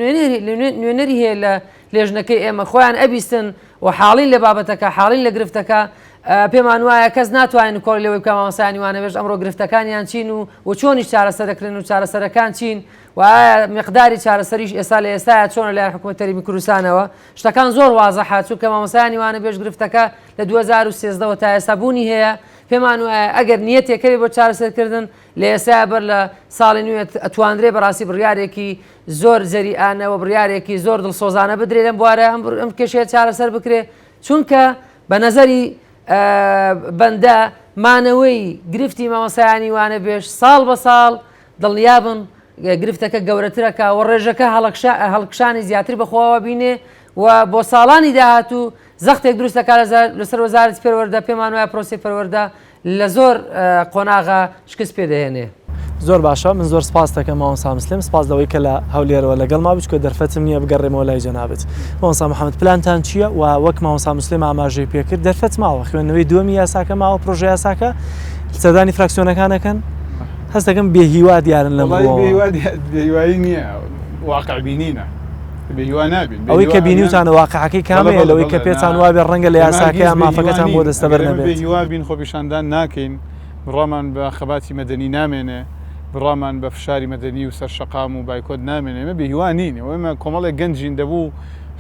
نوێنەری هەیە لە لێژنەکەی ئێمە خۆیان ئەبیستن و حاڵین لە بابەتەکە حاڵین لە گرفتەکە. پێمان وایە کەس ناتوانێت نکۆڵی لەوەی بکا مامۆستایانی وانەبێژ ئەمڕۆ گرفتەکانیان چین و و چۆنیش چارەسەر دەکرێن و چارەسەرەکان چین و ئایا مقداری چارەسەریش ئێستا لە ئێستایا چۆنە لەلایەن حکوومەت هەرێمی کوردستانەوە شتەکان زۆر وازحە چونکە مامۆستایانی وانەبێژ گرفتەکە لە 2013 وە تا ئێستا بوونی هەیە پێمان وایە ئەگەر نیەتێک هەبێ بۆ چارەسەرکردن لە ئێستایا بەر لە ساڵی نوێ ئەتوانرێ بەڕاستی بڕیارێکی زۆر جەریئانە و بڕیارێکی زۆر دڵسۆزانە بدرێ لەم بوارە ئەم کێشەیە چارەسەر بکرێ چونکە بە نەزەری بەندە مانەوەی گرفتی مامۆستایانی وانەبێژ ساڵ بە ساڵ دڵنیابن گرفتەکە گەورەترەکە و ڕێژەکە هەڵکشانی زیاتر بەخۆوە بینێ و بۆ ساڵانی داهاتوو زەختێک دروست دەکات لەسەر وەزارەتی پەروەردە پێمان وایە پرۆسەی پەروەردە لە زۆر قۆناغا شکست پێ دەهێنێ. زۆر باشە من زۆر سپاست دەکەم مامۆستا مسلم سپاس لەوەی کە لە هەولێرەوە لەگەڵما بووی چونکە دەرفەتم نییە بگەڕێمەوە لای جەنابت مامۆستا محەممەد پلانتان چییە و وەک مامۆستا مسلم ئاماژەی پێکرد دەرفەت ماوە خوێندنەوەی دووەمی یاساکە ماوە پرۆژە یاساکە سەردانی فراکسیۆنەکان ئەکەن هەست دەکەم بێهیوا دیارن لەم ڕووەوە. بێهیوایی نییە واقع بینینە بێهیوا نابین ئەوەی کە بینیوتانە واقعەکەی کامەیە لەوەی کە پێتان وابێ ڕەنگە لە یاساکەیان مافەکەتان بۆ دەستەبەر نەبێت بێهیوا بین خۆپیشاندان ناکەین بڕوامان بە خەباتی مەدەنی نامێنێ بڕوامان بە فشاری مەدەنی و سەر شەقام و بایکۆت نامێنێ ئێمە بێهیوا نین ئێمە کۆمەڵێک گەنجین دەبوو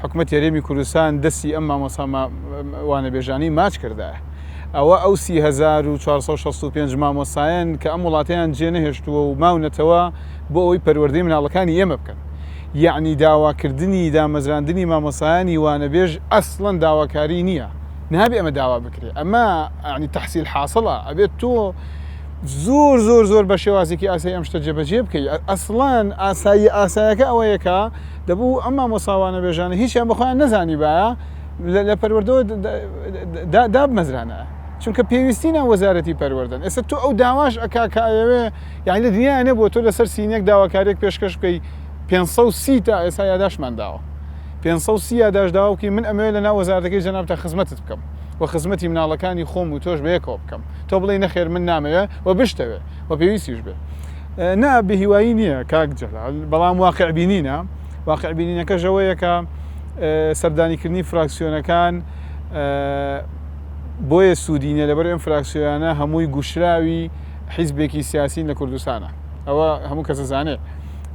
حکومەتی هەرێمی کوردستان دەستی ئەم مامۆستا وانەبێژانەی ماچ کردایە ئەوە ئەو 3465 مامۆستایەن کە ئەم وڵاتەیان جێنەهێشتووە و ماونەتەوە بۆ ئەوەی پەروەردەی مناڵەکانی ئێمە بکەن. یەعنی داواکردنی دامەزراندنی مامۆستایانی وانەبێژ ئەسڵەن داواکاری نییە، نابێ ئەمە داوا بکرێ، ئەمە یەعنی تەحسیل حاسڵە، ئەبێت تۆ زۆر زۆر زۆر بە شێوازێکی ئاسایی ئەم شتە جێبەجێ بکەی، ئەسڵەن ئاساییە ئاسایەکە ئەوەیە کە دەبوو ئەم مامۆستا وانەبێژانە هیچیان بە خۆیان نەزانیبایە لە پەروەردەوە دابمەزرانایە. چونکە پێویستی ناو وەزارەتی پەروەردەن ئێستا تۆ ئەو داواش ئەکا کە ئەیەوێ یانی لە دنیایا نەبووە تۆ لەسەر سینیەک داواکاریەک پێشکەش بکەی 530 تا ئێستا یاداشمان داوە 530 یاداش داوا بکەی من ئەمەوێ لە ناو وەزارەتەکەی جەنابتا خزمەتت بکەم و خزمەتی مناڵەکانی خۆم و تۆش بەیەکەوە بکەم تۆ بڵێی نەخێر من نامەوێ و بشتەوێ و پێویستیش بێ نا بێهیوایی نییە کاک جەلال بەڵام واقع بینینە واقع بینینەکەش ئەوەیە کە سەردانیکردنی فراکسیۆنەکان بۆیە سوودی نیە لەبەر ئەم فراکسیۆیانە هەمووی گوشراوی حیزبێکی سیاسین لە کوردستانە ئەوە هەموو کەس ئەزانێ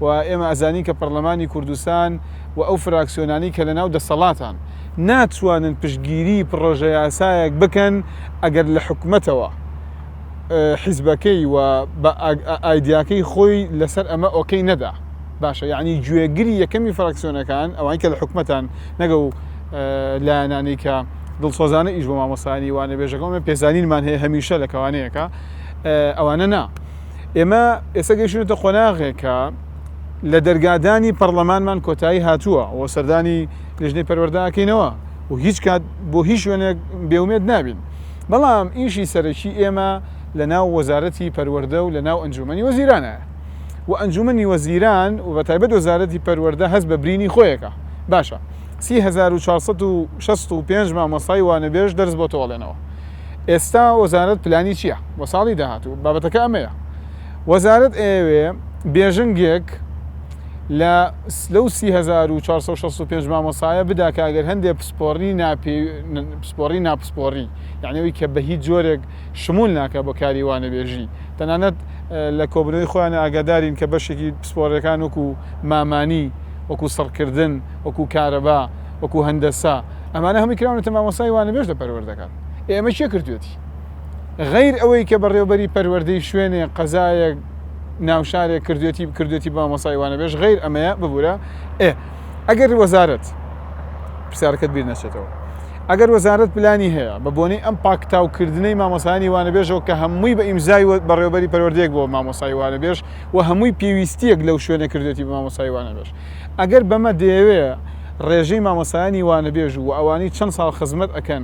و ئێمە ئەزانین کە پەرلەمانی کوردستان و ئەو فراکسیۆنانی کە لەناو دەسەڵاتان ناتوانن پشتگیری پڕۆژە یاسایەک بکەن ئەگەر لە حکومەتەوە حیزبەکەی و بە ئایدیاکەی خۆی لەسەر ئەمە ئۆکەی نەدا باشە یعنی گوێگری یەکەمی فراکسیۆنەکان ئەوان کە لە حکومەتان نەگە و لایەنانەی کە دڵسۆزانە ئیش بۆ مامۆستایانی وانەبێژەکەم ئێمە پێزانینمان هەیە هەمیشە لە کەوانەیەکە ئەوانە نا ئێمە ئێستا گەیشتونەتە قۆناغێکە لە دەرگادانی پەرلەمانمان کۆتایی هاتووە و سەردانی لیژنەی پەروەردەکەینەوە و هیچ کات بۆ هیچ شوێنێک بێومێد نابین بەڵام ئیشی سەرەکی ئێمە لە ناو وەزارەتی پەروەردە و لە ناو ئەنجومەنی وەزیرانە و ئەنجومەنی وەزیران و بە تایبەت وەزارەتی پەروەردە هەست بە برینی خۆیەکە باشە 3465 مامۆستای وانەبێژ دەرس بۆ تۆ ئەڵێنەوە ئێستا وەزارەت پلانی چییە بۆ ساڵی داهاتوو بابەتەکە ئەمەیە وەزارەت ئەیەوێ بێژنگێک لە لەو 3465 مامۆسایە بدا کە ئەگەر هەندێک پسپۆڕی پسپۆڕی ناپسپۆڕی یعنی ئەوی کە بە هیچ جۆرێک شمول ناکە بۆ کاری وانەبێژی تەنانەت لە کۆبنەوەی خۆیان ئاگادارین کە بەشێکی پسپۆڕەکان وەکو مامانی وەکو سڕکردن وەکو کارەبا وەکو هەندەسە ئەمانە هەمووی کراونەتە مامۆستای وانەبێژ لە پەروەردەکان ئێ ئەمە کێ کردوێتی غەیر ئەوەی کە بەڕێوبەری پەروەردەی شوێنێ قەزایەک ناوشارێک کردوێتی کردوێتی بە مامۆستای وانەبێژ غەیر ئەمەیە ببورە ئێ ئەگەر وەزارەت پرسیارەکەت بیر نەچێتەوە ئەگەر وەزارەت پلانی هەیە بە بۆنەی ئەم پاکتاوکردنەی مامۆستایانی وانەبێژەوە کە هەمووی بە ئیمزای بەڕێوبەری پەروەردەیەک بۆ مامۆستای وانەبێژ و هەمووی پێویستیەک لەو شوێنە کردێتی بە مامۆستای وانەبێژ ئەگەر بەمە دەیەوێ ڕێژەی مامۆستایانی وانەبێژ و ئەوانەی چەند ساڵ خزمەت ئەکەن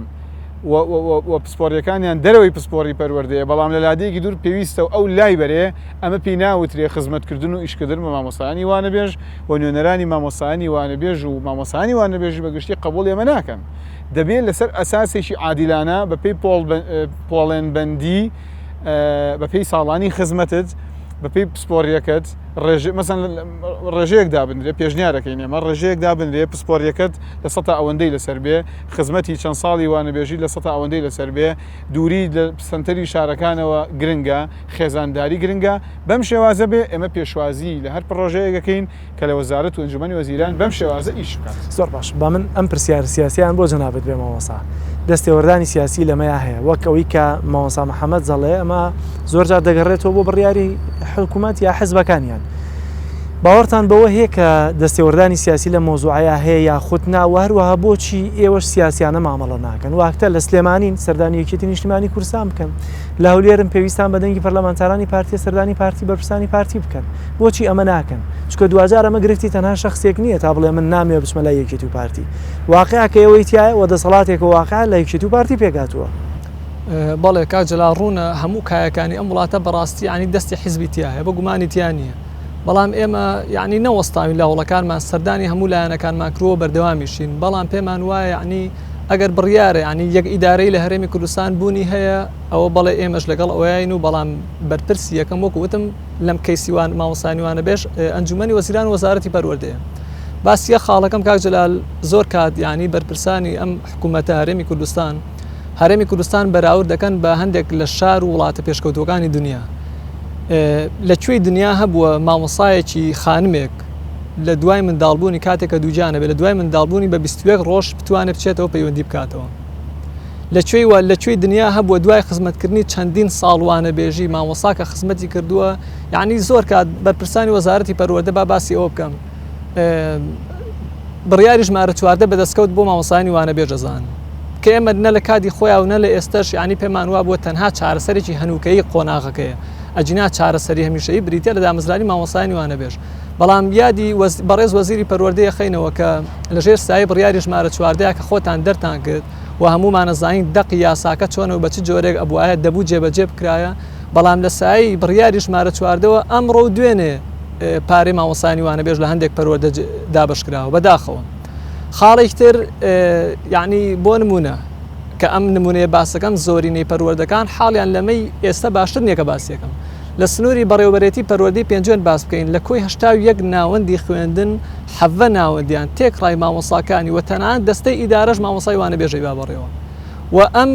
و پسپۆڕیەکانیان دەرەوەی پسپۆڕی پەروەردەیە بەڵام لە لادێیەکی دوور پێویستە و ئەو لای بەرێ ئەمە پێی ناوترێ خزمەتکردن و ئیشکردن بە مامۆستایانی وانەبێژ و نوێنەرانی مامۆستایانی وانەبێژ و مامۆستایانی وانەبێژی بە گشتی قبوڵی ئەمە ناکەن دەبێت لەسەر ئەساسێکی عادیلانە بەپێی پۆڵێنبەندی بەپێی ساڵانی خزمەتت. بەپێی پسپۆریەکەت ڕێژە مەسەن ڕێژەیەک دابنرێ پێشنیارەکەین ئێمە ڕێژەیەک دابنرێ پسپۆریەکەت لە سەتا ئەوەندەی لەسەر بێ خزمەتی چەند ساڵی وانەبێژی لە سەتا ئەوەندەی لەسەر بێ دووری لە سەنتەری شارەکانەوە گرنگە خێزانداری گرنگە بەم شێوازە بێ ئێمە پێشوازی لە هەر پڕۆژەیەک ئەکەین کە لە وەزارەت و ئەنجومەنی وەزیران بەم شێوازە ئیش بکات. زۆر باش با من ئەم پرسیارە سیاسیان بۆ جەنابت بێ مامۆستا دەستێوەردانی سیاسی لەمەیا هەیە وەک ئەوەی کە مامۆستا محەمەد دەڵێ ئەمە زۆر جار دەگەڕێتەوە بۆ بڕیاری حکوومەت یا حزبەکانیان باوەڕتان بەوە هەیە کە دەستێوەردانی سیاسی لە مۆزوعەیە هەیە یاخود نا و هەروەها بۆچی ئێوەش سیاسیانە مامەڵە ناکەن واکتە لە سلێمانین سەردانی یەکێتی نیشتیمانی کوردستان بکەن لە هەولێرن پێویستان بە دەنگی پەرلەمانتارانی پارتیە سەردانی پارتی بەرپرسانی پارتی بکەن بۆچی ئەمە ناکەن؟ چونکە دواجار ئەمە گرفتی تەنها شەخسێک نییە تا بڵێ من نامەوێ بچمە لای یەکێتی و پارتی. واقیع کە ئێوەی تیایە و دەسەڵاتێکە واقیع لە یەکێتی و پارتی پێکهاتووە. بەڵێ کاک جەلال ڕوونە هەموو کایەکانی ئەم وڵاتە بەڕاستی یانی دەستی حیزبی تیایە بە گومانی تیا نییە بەڵام ئێمە یانی نەوەستاوین لە هەوڵەکانمان سەردانی هەموو لایەنەکانمان کرووە بەردەوامیشین بەڵام پێمان وایە یانی ئەگەر بڕیارە یانی یەک ئیدارەی لە هەرێمی کوردستان بوونی هەیە ئەوە بەڵێ ئێمەش لەگەڵ ئەوەین و بەڵام بەرپرسی یەکەم وەکو وتم لەم کەیسی وان مامۆستایانی وانەبێژ ئەنجومەنی وەزیران و وەزارەتی پەروەردەیە. باسی یەک خاڵەکەم کاک جەلال زۆر کات یانی بەرپرسانی ئەم حکوومەتە هەرێمی کوردستان هەرێمی کوردستان بەراورد دەکەن بە هەندێک لە شار و وڵاتە پێشکەوتووەکانی دنیا لە کوێی دنیا هەبووە مامۆسایەکی خانمێک لە دوای منداڵبوونی کاتێک کە دووگیانە بێ لە دوای منداڵبوونی بە 21 ڕۆژ بتوانێت بچێتەوە پەیوەندی بکاتەوە لە کوێی وە لە کوێی دنیا هەبووە دوای خزمەتکردنی چەندین ساڵ وانەبێژی مامۆستا کە خزمەتی کردووە یعنی زۆر کات بەرپرسانی وەزارەتی پەروەردە با باسی ئەوە بکەم بڕیاری ژمارە 14 بەدەستکەوت بۆ مامۆستایانی وانەبێژ ئەزانن کە ئێمە نە لە کاتی خۆیان و نە لە ئێستەش یعنی پێمان وا بووە تەنها چارەسەرێکی هەنووکەیی قۆناغەکەیە ئەجینا چارەسەری هەمیشەیی بریتە لە دامەزرانی مامۆستایانی وانەبێژ بەڵام یادی بەڕێز وەزیری پەروەردەیە خەینەوە کە لەژێر سایەی بڕیاری ژمارە 14 کە خۆتان دەرتان کرد و هەموومان ئەزانین دەقی یاساکە چۆنە و بە چ جۆرێک ئەبوایە دەبوو جێبەجێ بکرایە، بەڵام لە سایەی بڕیاری ژمارە چواردەوە ئەمڕۆ و دوێنێ پارەی مامۆستایانی وانەبێژ لە هەندێک پەروەردە دابەش کراوە بەداخەوە. خاڵێکی تر یعنی بۆ نمونە کە ئەم نمونەیە باسەکەم زۆرینەی پەروەردەکان حاڵیان لەمەی ئێستا باشتر نییە کە باسیەکەم لە سنووری بەڕێوەبەرێتی پەروەردەی پێنجوێن باس بکەین لە کۆی 81 ناوەندی خوێندن 17 ناوەندیان تێکڕای مامۆستاکانی و تەنانەت دەستەی ئیدارەش مامۆستای وانەبێژەی با بەڕێوە و ئەم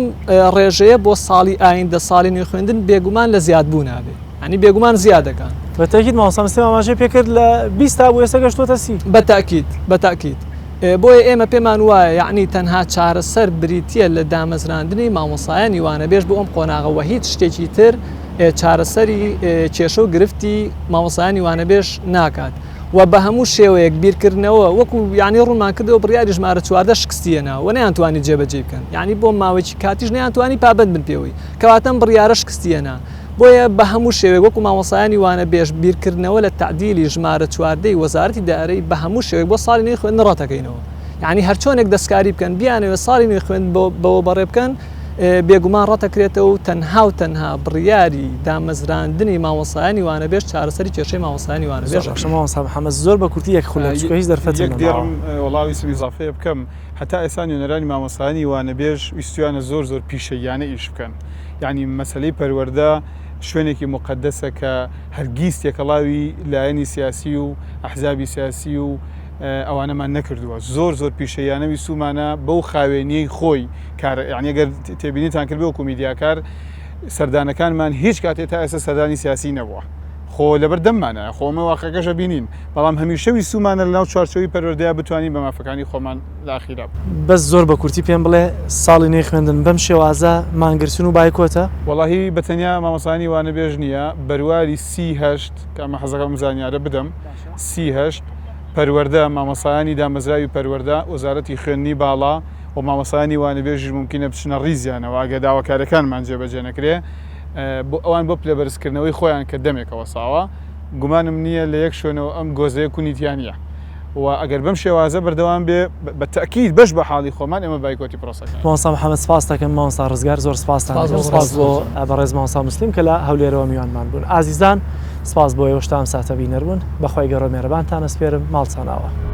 ڕێژەیە بۆ ساڵی ئایندە ساڵی نوێی خوێندن بێگومان لە زیادبوونا بێ یانی بێگومان زیاد دەکان. بە تەئکید مامۆستا مسلم ئاماژەی پێکرد لە 20 تا بوو ئێستا گەشتووەتە 30. بە تەئکید بە تەئکید بۆیە ئێمە پێمان وایە یەعنی تەنها چارەسەر بریتییە لە دامەزراندنی مامۆستایانی وانەبێژ بۆ ئەم قۆناغە وە هیچ شتێکی تر چارەسەری کێشە و گرفتی مامۆستایانی وانەبێژ ناکات. و بە هەموو شێوەیەک بیرکردنەوە وەکو یانی ڕوونمان کردەوە بڕیاری ژمارە 14 شکستی هێنا و نەیانتوانی جێبەجێی بکەن یانی بۆ ماوەیەکی کاتیش نەیانتوانی پابەند بن پێوەی کەواتە ئەم بڕیارە شکستی هێنا بۆیە بە هەموو شێوەیەک وەکو مامۆستایانی وانەبێژ بیرکردنەوە لە تەعدیلی ژمارە چواردەی وەزارەتی دارایی بە هەموو شێوەیەک بۆ ساڵی نوێی خوێندن ڕەتەکەینەوە یانی هەرچۆنێک دەستکاری بکەن بیانەوێت ساڵی نوێی خوێندن بەوە بەڕێ بکەن بێگومان ڕەتەکرێتەوە و تەنها و تەنها بڕیاری دامەزراندنی مامۆستایانی وانەبێژ چارەسەری کێشەی مامۆستایانی وانەبێژ زۆر باشە مامۆستا محەمەد زۆر بە کورتی یەک خولەک چونکە هیچ دەرفەتێک یەک دێڕم وەڵا ویستم ئیزافەیە بکەم هەتا ئێستا نوێنەرانی مامۆستایانی وانەبێژ ویستویانە زۆر زۆر پیشەییانە ئیش بکەن یعنی مەسەلەی پەروەردە شوێنێکی موقەدەسە کە هەرگیز تێکەڵاوی لایەنی سیاسی و ئەحزابی سیاسی و ئەوانەمان نەکردووە زۆر زۆر پیشەییانە ویستومانە بەو خاوێنیەی خۆی کار یعنی ئەگەر تێبینیتان کرد وەکو میدیاکار سەردانەکانمان هیچ کاتێ تا ئێستا سەردانی سیاسی نەبووە خۆ لەبەر دەممانە خۆ ئەمە واقعەکەشە بینین بەڵام هەمیشە ویستومانە لەناو چوارچێوەی پەروەردەیا بتوانین بە مافەکانی خۆمان لە ئاخیرا بەس زۆر بە کورتی پێم بڵێ ساڵی نوێی خوێندن بەم شێوازە مانگرتن و بایکۆتە؟ وەڵاهی بە تەنیا مامۆستایانی وانەبێژ نییە بەرواری 38 کە ئەمە حەزەکەم ئەم زانیارە بدەم 38 پەروەردە مامۆستایانی دامەزراوی پەروەردە وەزارەتی خوێندنی باڵا و مامۆستایانی وانەبێژیش مومکینە بچنە ڕیزیانەوە ئەگەر داواکاریەکانمان جێبەجێ نەکرێ بۆ ئەوان بۆ پلەبەرزکردنەوەی خۆیان کە دەمێکە وەساوە گومانم نییە لە یەک شوێنەوە ئەم گۆزەیە کونی تیا نییە و ئەگەر بەم شێوازە بەردەوام بێ بە تەئکید بەش بە حاڵی خۆمان ئێمە بایکۆتی پرۆسەکە مامۆستا محەمەد سپاست دەکەم مامۆستا ڕزگار زۆر سپاستان دەکەم سپاس بۆ بەڕێز مامۆستا موسلیم کە لە هەولێرەوە میوانمان بوون ئازیزان سپاس بۆ ئێوەش تا ئەم ساتە بینەر بوون بەخوای گەورە مێرەبانتان ئەسپێرم ماڵتان ئاوا.